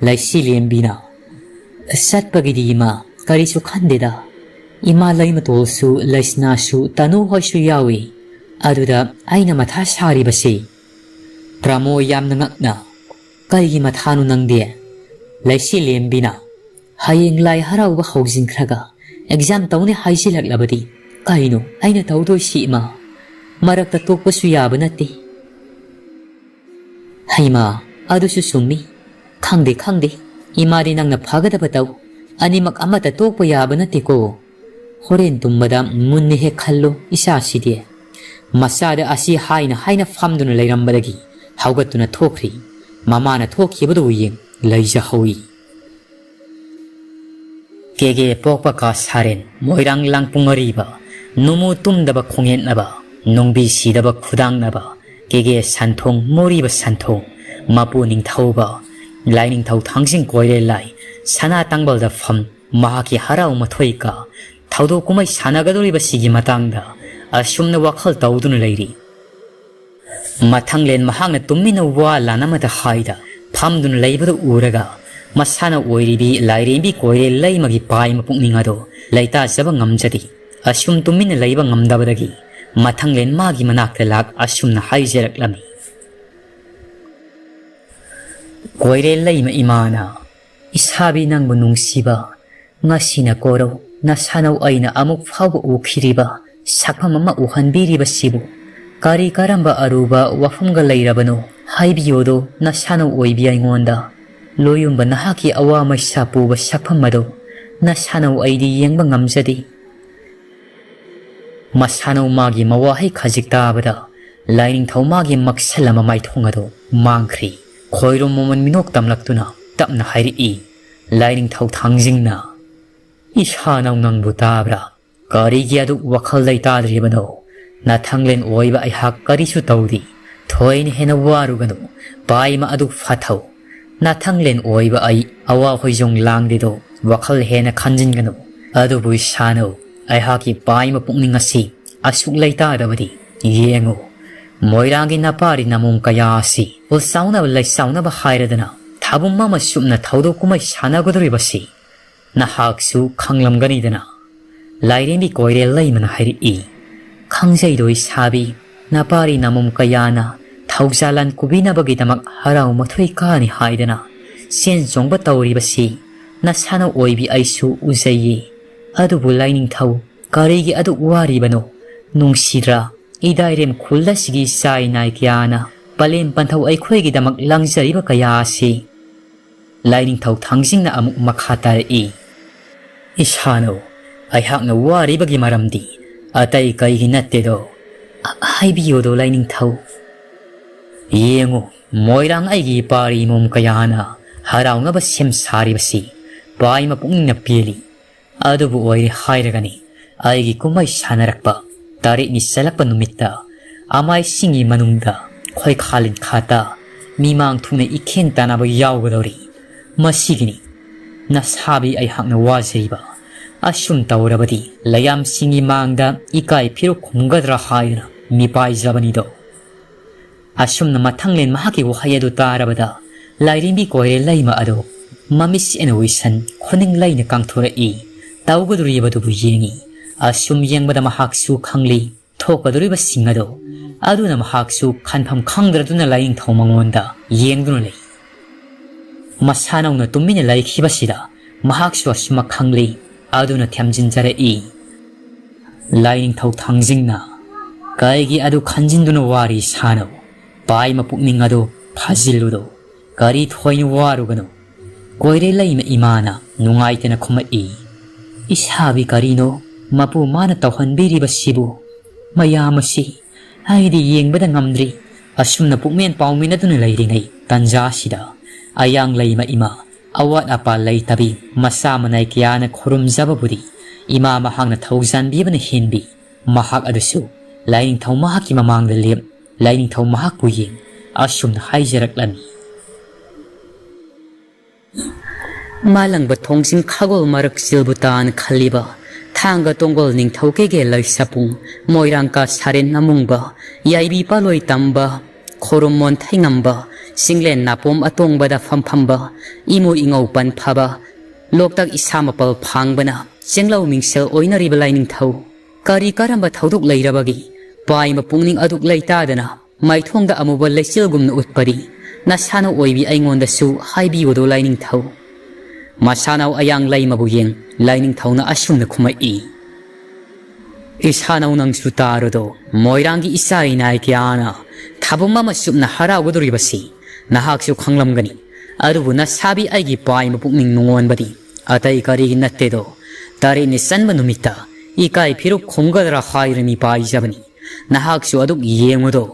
ꯂꯩꯁꯤꯂꯦꯝꯕꯤꯅ, "ꯆꯠꯄꯒꯤꯗꯤ ꯏꯃꯥ ꯀꯔꯤꯁꯨ ꯈꯟꯗꯦꯗ꯫ ꯏꯃꯥ ꯂꯩꯃꯇꯣꯜꯁꯨ, ꯂꯩꯁꯅꯥꯁꯨ, ꯇꯅꯨ ꯍꯣꯏꯁꯨ ꯌꯥꯎꯏ꯫ ꯑꯗꯨꯗ ꯑꯩꯅ ꯃꯊꯥ ꯁꯥꯔꯤꯕꯁꯤ꯫" ꯄ꯭ꯔꯃꯣ ꯌꯥꯝꯅ ꯉꯛꯅ, "ꯀꯔꯤꯒꯤ ꯃꯊꯥꯅꯣ ꯅꯪꯗꯤ?" ꯂꯩꯁꯤꯂꯦꯝꯕꯤꯅ, "ꯍꯌꯦꯡ ꯂꯥꯏ ꯍꯔꯥꯎꯕ ꯍꯧꯖꯤꯟꯈ꯭ꯔꯒ ꯑꯦꯛꯖꯥꯝ ꯇꯧꯅꯤ ꯍꯥꯏꯖꯤꯜꯂꯛꯂꯕꯗꯤ ꯀꯩꯅꯣ ꯑꯩꯅ ꯇꯧꯗꯣꯏꯁꯤ ꯏꯃꯥ? ꯃꯔꯛꯇ ꯇꯣꯛꯄꯁꯨ ꯌꯥꯕ ꯅꯠꯇꯦ꯫" "ꯍꯩꯃꯥ, ꯑꯗꯨꯁꯨ ꯆꯨꯝꯃꯤ꯫ ꯈꯪꯗꯦ, ꯈꯪꯗꯦ꯫ ꯏꯃꯥꯗꯤ ꯅꯪꯅ ꯐꯒꯗꯕ ꯇꯧ꯫ ꯑꯅꯤꯃꯛ ꯑꯃꯠꯇ ꯇꯣꯛꯄ ꯌꯥꯕ ꯅꯠꯇꯦꯀꯣ꯫ ꯍꯣꯔꯦꯟ ꯇꯨꯝꯕꯗ ꯃꯨꯟꯅ ꯍꯦꯛ ꯈꯜꯂꯨ ꯏꯆꯥꯁꯤꯗꯤ꯫" ꯃꯆꯥꯗ ꯑꯁꯤ ꯍꯥꯏꯅ ꯍꯥꯏꯅ ꯐꯝꯗꯨꯅ ꯂꯩꯔꯝꯕꯗꯒꯤ ꯍꯧꯒꯠꯇꯨꯅ ꯊꯣꯛꯈ꯭ꯔꯤ꯫ ꯃꯃꯥꯅ ꯊꯣꯛꯈꯤꯕꯗꯨ ꯌꯦꯡ ꯂꯩꯖꯍꯧꯏ꯫ ꯀꯦꯒꯦ ꯄꯣꯛꯄ ꯀꯥ ꯁꯥꯔꯦꯟ, ꯃꯣꯏꯔꯥꯡ ꯂꯥꯡꯄꯨꯡ ꯑꯔꯤꯕ, ꯅꯨꯃꯨ ꯇꯨꯝꯗꯕ ꯈꯣꯡꯌꯦꯠꯅꯕ, ꯅꯨꯡꯕꯤ ꯁꯤꯗꯕ ꯈꯨꯗꯥꯡꯅꯕ, ꯀꯦꯒꯦ ꯁꯟꯊꯣꯡ, ꯃꯣꯔꯤꯕ ꯁꯟꯊꯣꯡ, ꯃꯄꯨ ꯅꯤꯡꯊꯧꯕ, ꯂꯥꯏꯅꯤꯡꯊꯧ ꯊꯥꯡꯖꯤꯡ ꯀꯣꯏꯔꯦꯜ ꯂꯥꯏ, ꯁꯅꯥ ꯇꯥꯡꯕꯜꯗ ꯐꯝ, ꯃꯍꯥꯛꯀꯤ ꯍꯔꯥꯎ ꯃꯊꯣꯏ ꯀꯥ, ꯊꯧꯗꯣꯛ ꯀꯨꯝꯍꯩ ꯁꯥꯟꯅꯒꯗꯧꯔꯤꯕꯁꯤꯒꯤ ꯃꯇꯥꯡꯗ ꯑꯁꯨꯝꯅ ꯋꯥꯈꯜ ꯇꯧꯗꯨꯅ ꯂꯩꯔꯤ꯫ ꯃꯊꯪꯂꯦꯟ ꯃꯍꯥꯛꯅ ꯇꯨꯃꯤꯟꯅ ꯋꯥ ꯂꯥꯟ ꯑꯃꯇ ꯍꯥꯏꯗ ꯐꯝꯗꯨꯅ ꯂꯩꯕꯗꯨ ꯎꯔꯒ, ꯃꯁꯥꯅ ꯑꯣꯏꯔꯤꯕꯤ ꯂꯥꯏꯔꯦꯝꯕꯤ ꯀꯣꯏꯔꯦꯜ ꯂꯩꯃꯒꯤ ꯄꯥꯏ ꯃꯄꯨꯛꯅꯤꯡ ꯑꯗꯣ ꯂꯩꯇꯥꯖꯕ ꯉꯝꯖꯗꯦ꯫ ꯑꯁꯨꯝ ꯇꯨꯃꯤꯟꯅ ꯂꯩꯕ ꯉꯝꯗꯕꯗꯒꯤ ꯃꯊꯪꯂꯦꯟ ꯃꯥꯒꯤ ꯃꯅꯥꯛꯇ ꯂꯥꯛ ꯑꯁꯨꯝꯅ ꯍꯥꯏꯖꯔꯛꯂꯝꯃꯤ꯫ ꯀꯣꯏꯔꯦꯜ ꯂꯩꯃ ꯏꯃꯥꯅ, "ꯏꯁꯥꯕꯤ ꯅꯪꯕꯨ ꯅꯨꯡꯁꯤꯕ, ꯉꯁꯤꯅ ꯀꯣꯔꯧ ꯅꯁꯥꯅꯧ ꯑꯩꯅ ꯑꯃꯨꯛ ꯐꯥꯎꯕ ꯎꯈꯤꯔꯤꯕ ꯁꯛꯐꯝ ꯑꯃ ꯎꯍꯟꯕꯤꯔꯤꯕꯁꯤꯕꯨ "ꯀꯔꯤ ꯀꯔꯝꯕ ꯑꯔꯨꯕ ꯋꯥꯐꯝꯒ ꯂꯩꯔꯕꯅꯣ? ꯍꯥꯏꯕꯤꯌꯣꯗꯣ, ꯅꯁꯥꯅꯧ ꯑꯣꯏꯕꯤ ꯑꯩꯉꯣꯟꯗ꯫ ꯂꯣꯌꯨꯝꯕ ꯅꯍꯥꯛꯀꯤ ꯑꯋꯥ ꯃꯩꯁꯥ ꯄꯨꯕ ꯁꯛꯐꯝ ꯑꯗꯣ ꯅꯁꯥꯅꯧ ꯑꯩꯗꯤ ꯌꯦꯡꯕ ꯉꯝꯖꯗꯦ"꯫ ꯃꯁꯥꯅꯧ ꯃꯥꯒꯤ ꯃꯋꯥꯍꯩ ꯈꯖꯤꯛ ꯇꯥꯕꯗ ꯂꯥꯏꯅꯤꯡꯊꯧ ꯃꯥꯒꯤ ꯃꯛꯁꯜ ꯑꯃ ꯃꯥꯏꯊꯣꯡ ꯑꯗꯨ ꯃꯥꯡꯈ꯭ꯔꯤ꯫ ꯈꯣꯏꯔꯨꯝ ꯃꯃꯟ ꯃꯤꯅꯣꯛ ꯇꯝꯂꯛꯇꯨꯅ ꯇꯞꯅ ꯍꯥꯏꯔꯛꯏ, ꯂꯥꯏꯅꯤꯡꯊꯧ ꯊꯥꯡꯖꯤꯡꯅ, "ꯏꯁꯥꯅꯧ ꯅꯪꯕꯨ ꯇꯥꯕ꯭ꯔꯥ? ꯀꯔꯤꯒꯤ ꯑꯗꯨꯛ ꯋꯥꯈꯜ ꯂꯩꯇꯥꯗ꯭ꯔꯤꯕꯅꯣ? ꯅꯊꯪꯂꯦꯟ ꯑꯣꯏꯕ ꯑꯩꯍꯥꯛ ꯀꯔꯤꯁꯨ ꯇꯧꯗꯦ꯫ ꯊꯣꯏꯅ ꯍꯦꯟꯅ ꯋꯥꯔꯨꯒꯅꯨ꯫ ꯄꯥꯏꯃ ꯑꯗꯨ ꯐꯥꯊꯧ꯫ ꯅꯊꯪꯂꯦꯟ ꯑꯣꯏꯕ ꯑꯩ ꯑꯋꯥ ꯍꯣꯏꯖꯣꯡ ꯂꯥꯡꯗꯦꯗꯣ꯫ ꯋꯥꯈꯜ ꯍꯦꯟꯅ ꯈꯟꯖꯤꯟꯒꯅꯨ꯫ ꯑꯗꯨꯕꯨ ꯏꯁꯥꯅꯧ, ꯑꯩꯍꯥꯛꯀꯤ ꯄꯥꯏꯃ ꯄꯨꯛꯅꯤꯡ ꯑꯁꯤ ꯑꯁꯨꯛ ꯂꯩꯇꯥꯗꯕꯗꯤ ꯌꯦꯡꯉꯨ꯫ ꯃꯣꯏꯔꯥꯡꯒꯤ ꯅꯄꯥꯔꯤ ꯅꯃꯣꯝ ꯀꯌꯥ ꯑꯁꯤ ꯎꯜ ꯆꯥꯎꯅꯕ ꯂꯩ ꯆꯥꯎꯅꯕ ꯍꯥꯏꯔꯗꯅ ꯊꯥꯕꯨꯝ ꯑꯃ ꯆꯨꯞꯅ ꯊꯧꯗꯣꯛ ꯀꯨꯝꯍꯩ ꯁꯥꯟꯅꯒꯗꯧꯔꯤꯕꯁꯤ ꯅꯍꯥꯛꯁꯨ ꯈꯪꯂꯝꯒꯅꯤꯗꯅ"꯫ ꯂꯥꯏꯔꯦꯝꯕꯤ ꯀꯣꯏꯔꯦꯜ ꯂꯩꯃꯅ ꯍꯥꯏꯔꯛꯏ, "ꯈꯪꯖꯩꯗꯣ ꯏꯁꯥꯕꯤ, ꯅꯄꯥꯔꯤ ꯅꯃꯣꯝ ꯀꯌꯥꯅ ꯊꯧꯖꯥꯂꯥꯟ ꯀꯨꯕꯤꯅꯕꯒꯤꯗꯃꯛ ꯍꯔꯥꯎ ꯃꯊꯣꯏ ꯀꯥꯅꯤ ꯍꯥꯏꯗꯅ ꯆꯦꯟ ꯆꯣꯡꯕ ꯇꯧꯔꯤꯕꯁꯤ ꯅꯁꯥꯅ ꯑꯣꯏꯕꯤ ꯑꯩꯁꯨ ꯎꯖꯩꯌꯦ꯫ ꯑꯗꯨꯕꯨ ꯂꯥꯏꯅꯤꯡꯊꯧ, ꯀꯔꯤꯒꯤ ꯑꯗꯨꯛ ꯋꯥꯔꯤꯕꯅꯣ? ꯅꯨꯡꯁꯤꯗ꯭ꯔꯥ? ꯏꯗꯥꯏꯔꯦꯝ ꯈꯨꯜ ꯑꯁꯤꯒꯤ ꯆꯥꯏ ꯅꯥꯏ ꯀꯌꯥꯅ ꯄꯂꯦꯝ ꯄꯟꯊꯧ ꯑꯩꯈꯣꯏꯒꯤꯗꯃꯛ ꯂꯪꯖꯔꯤꯕ ꯀꯌꯥ ꯑꯁꯤ"꯫ ꯂꯥꯏꯅꯤꯡꯊꯧ ꯊꯥꯡꯖꯤꯡꯅ ꯑꯃꯨꯛ ꯃꯈꯥ ꯇꯥꯔꯛꯏ, "ꯏꯁꯥꯅꯧ, ꯑꯩꯍꯥꯛꯅ ꯋꯥꯔꯤꯕꯒꯤ ꯃꯔꯝꯗꯤ ꯑꯇꯩ ꯀꯩꯒꯤ ꯅꯠꯇꯦꯗꯣ"꯫ "ꯑ-, ꯍꯥꯏꯕꯤꯌꯨꯗꯣ ꯂꯥꯏꯅꯤꯡꯊꯧ"꯫ "ꯌꯦꯡꯉꯨ, ꯃꯣꯏꯔꯥꯡ ꯑꯩꯒꯤ ꯏꯄꯥꯔꯤ ꯏꯃꯣꯝ ꯀꯌꯥꯅ ꯍꯔꯥꯎꯅꯕ ꯁꯦꯝ ꯁꯥꯔꯤꯕꯁꯤ ꯄꯥꯏꯃ ꯄꯨꯛꯅꯤꯡꯅ ꯄꯦꯜꯂꯤ꯫ ꯑꯗꯨꯕꯨ ꯑꯣꯏꯔꯦ ꯍꯥꯏꯔꯒꯅꯤ, ꯑꯩꯒꯤ ꯀꯨꯝꯍꯩ ꯁꯥꯟꯅꯔꯛꯄ ꯇꯔꯦꯠꯅꯤ ꯆꯠꯂꯛꯄ ꯅꯨꯃꯤꯠꯇ ꯑꯃꯥꯏꯁꯤꯡꯒꯤ ꯃꯅꯨꯡꯗ ꯈꯣꯏꯈꯥ ꯂꯤꯟꯈꯥꯇ ꯃꯤꯃꯥꯡ ꯊꯨꯡꯅ ꯏꯈꯦꯟ ꯇꯥꯟꯅꯕ ꯌꯥꯎꯒꯗꯧꯔꯤ꯫ ꯃꯁꯤꯒꯤꯅꯤ ꯅꯁꯥꯕꯤ ꯑꯩꯍꯥꯛꯅ ꯋꯥꯖꯔꯤꯕ꯫ ꯑꯁꯨꯝ ꯇꯧꯔꯕꯗꯤ ꯂꯩꯌꯥꯝꯁꯤꯡꯒꯤ ꯃꯥꯡꯗ ꯏꯀꯥꯏ ꯐꯤꯔꯨꯛ ꯈꯨꯝꯒꯗ꯭ꯔꯥ ꯍꯥꯏꯗꯨꯅ ꯃꯤꯄꯥꯏꯖꯕꯅꯤꯗꯣ"꯫ ꯑꯁꯨꯝꯅ ꯃꯊꯪꯂꯦꯟ ꯃꯍꯥꯛꯀꯤ ꯋꯥꯍꯩ ꯑꯗꯨ ꯇꯥꯔꯕꯗ ꯂꯥꯏꯔꯦꯝꯕꯤ ꯀꯣꯏꯔꯦꯜ ꯂꯩꯃ ꯑꯗꯨ ꯃꯃꯤꯠꯁꯦꯟꯅ ꯎꯏꯁꯟ ꯈꯨꯅꯤꯡ ꯂꯩꯅ ꯀꯥꯡꯊꯣꯔꯛꯏ꯫ ꯇꯧꯒꯗꯧꯔꯤꯕꯗꯨꯕꯨ ꯌꯦꯡꯏ꯫ ꯑꯁꯨꯝ ꯌꯦꯡꯕꯗ ꯃꯍꯥꯛꯁꯨ ꯈꯪꯂꯤ ꯊꯣꯛꯀꯗꯧꯔꯤꯕꯁꯤꯡ ꯑꯗꯨ꯫ ꯑꯗꯨꯅ ꯃꯍꯥꯛꯁꯨ ꯈꯟꯐꯝ ꯈꯪꯗ꯭ꯔꯗꯨꯅ ꯂꯥꯏꯅꯤꯡꯊꯧ ꯃꯉꯣꯟꯗ ꯌꯦꯡꯗꯨꯅ ꯂꯩ꯫ ꯃꯁꯥꯅꯧꯅ ꯇꯨꯃꯤꯟꯅ ꯂꯩꯈꯤꯕꯁꯤꯗ ꯃꯍꯥꯛꯁꯨ ꯑꯁꯨꯝꯃꯛ ꯈꯪꯂꯤ꯫ ꯑꯗꯨꯅ ꯊꯦꯝꯖꯤꯟꯖꯔꯛꯏ, ꯂꯥꯏꯅꯤꯡꯊꯧ ꯊꯥꯡꯖꯤꯡꯅ꯫ ꯀꯩꯒꯤ ꯑꯗꯨ ꯈꯟꯖꯤꯟꯗꯨꯅ ꯋꯥꯔꯤ ꯁꯥꯅꯧ꯫ ꯄꯥꯏꯃ ꯄꯨꯛꯅꯤꯡ ꯑꯗꯨ ꯐꯥꯖꯤꯜꯂꯨꯗꯣ꯫ ꯀꯔꯤ ꯊꯣꯏꯅ ꯋꯥꯔꯨꯒꯅꯨ꯫ ꯀꯣꯏꯔꯦ ꯂꯩꯃ ꯏꯃꯥꯅ ꯅꯨꯡꯉꯥꯏꯇꯅ ꯈꯨꯝꯃꯛꯏ꯫ ꯏꯁꯥꯕꯤ ꯀꯔꯤꯅꯣ ꯃꯄꯨ ꯃꯥꯅ ꯇꯧꯍꯟꯕꯤꯔꯤꯕꯁꯤꯕꯨ? ꯃꯌꯥꯝ ꯑꯁꯤ ꯑꯩꯗꯤ ꯌꯦꯡꯕꯗ ꯉꯝꯗ꯭ꯔꯤ꯫ ꯑꯁꯨꯝꯅ ꯄꯨꯛꯃꯦꯟ ꯄꯥꯎꯃꯤꯟꯅꯗꯨꯅ ꯂꯩꯔꯤꯉꯩ ꯇꯟꯖꯥꯁꯤꯗ ꯑꯌꯥꯡ ꯂꯩꯃ ꯏꯃꯥ ꯑꯋꯥꯠ ꯑꯄꯥ ꯂꯩꯇꯕꯤ ꯃꯆꯥ ꯃꯅꯥꯏ ꯀꯌꯥꯅ ꯈꯨꯔꯨꯝꯖꯕꯕꯨꯗꯤ ꯏꯃꯥ ꯃꯍꯥꯛꯅ ꯊꯧꯖꯥꯟꯕꯤꯕꯅ ꯍꯦꯟꯕꯤ꯫ ꯃꯍꯥꯛ ꯑꯗꯨꯁꯨ ꯂꯥꯏꯅꯤꯡꯊꯧ ꯃꯍꯥꯛꯀꯤ ꯃꯃꯥꯡꯗ ꯂꯦꯞ, ꯂꯥꯏꯅꯤꯡꯊꯧ ꯃꯍꯥꯛꯄꯨ ꯌꯦꯡ ꯑꯁꯨꯝꯅ ꯍꯥꯏꯖꯔꯛꯂꯝꯃꯤ꯫ ꯃꯥꯂꯪꯕ ꯊꯣꯡꯁꯤꯡ ꯈꯥꯒꯣꯜ ꯃꯔꯛ ꯆꯤꯜꯕꯨ ꯇꯥꯅ ꯈꯜꯂꯤꯕ ꯊꯥꯡꯒ ꯇꯣꯡꯒꯣꯜ ꯅꯤꯡꯊꯧ ꯀꯩꯒꯦ ꯂꯩꯁꯥꯄꯨꯡ ꯃꯣꯏꯔꯥꯡꯀꯥ ꯁꯥꯔꯦꯟ ꯑꯃꯨꯡꯕ ꯌꯥꯏꯕꯤ ꯄꯥꯂꯣꯏ ꯇꯝꯕ ꯈꯣꯔꯨꯝꯃꯣꯟ ꯊꯩꯉꯝꯕ ꯆꯤꯡꯂꯦꯟ ꯅꯥꯄꯣꯝ ꯑꯇꯣꯡꯕꯗ ꯐꯝꯐꯝꯕ ꯏꯃꯨ ꯏꯉꯧ ꯄꯟ ꯐꯕ ꯂꯣꯛꯇꯥꯛ ꯏꯁꯥ ꯃꯄꯜ ꯐꯥꯡꯕꯅ ꯆꯦꯡꯂꯧ ꯃꯤꯡꯁꯦꯜ ꯑꯣꯏꯅꯔꯤꯕ ꯂꯥꯏꯅꯤꯡꯊꯧ ꯀꯔꯤ ꯀꯔꯝꯕ ꯊꯧꯗꯣꯛ ꯂꯩꯔꯕꯒꯤ ꯄꯥꯏꯕ ꯄꯨꯛꯅꯤꯡ ꯑꯗꯨꯛ ꯂꯩꯇꯥꯗꯅ ꯃꯥꯏꯊꯣꯡꯗ ꯑꯃꯨꯕ ꯂꯩꯆꯤꯜꯒꯨꯝꯅ ꯎꯠꯄꯗꯤ ꯅꯁꯥꯅ ꯑꯣꯏꯕꯤ ꯑꯩꯉꯣꯟꯗꯁꯨ ꯍꯥꯏꯕꯤꯌꯨꯗꯣ ꯂꯥꯏꯅꯤꯡꯊꯧ꯫ ꯃꯁꯥꯅꯧ ꯑꯌꯥꯡ ꯂꯩꯃꯕꯨ ꯌꯦꯡ ꯂꯥꯏꯅꯤꯡꯊꯧꯅ ꯑꯁꯨꯝꯅ ꯈꯨꯝꯃꯛꯏ꯫ ꯏꯁꯥꯅꯧ ꯅꯪꯁꯨ ꯇꯥꯔꯨꯗꯣ, ꯃꯣꯏꯔꯥꯡꯒꯤ ꯏꯆꯥ ꯏꯅꯥꯏ ꯀꯌꯥꯅ ꯊꯥꯕꯨꯝ ꯑꯃ ꯆꯨꯞꯅ ꯍꯔꯥꯎꯒꯗꯧꯔꯤꯕꯁꯤ ꯅꯍꯥꯛꯁꯨ ꯈꯪꯂꯝꯒꯅꯤ꯫ ꯑꯗꯨꯕꯨ ꯅꯁꯥꯕꯤ ꯑꯩꯒꯤ ꯄꯥꯏꯕ ꯄꯨꯛꯅꯤꯡ ꯅꯨꯡꯉꯣꯟꯕꯗꯤ ꯑꯇꯩ ꯀꯔꯤꯒꯤ ꯅꯠꯇꯦꯗꯣ, ꯇꯔꯦꯠꯅꯤ ꯆꯟꯕ ꯅꯨꯃꯤꯠꯇ ꯏꯀꯥꯏ ꯐꯤꯔꯨꯛ ꯈꯨꯝꯒꯗ꯭ꯔꯥ ꯍꯥꯏꯔꯅꯤ ꯄꯥꯏꯖꯕꯅꯤ꯫ ꯅꯍꯥꯛꯁꯨ ꯑꯗꯨꯛ ꯌꯦꯡꯉꯨꯗꯣ꯫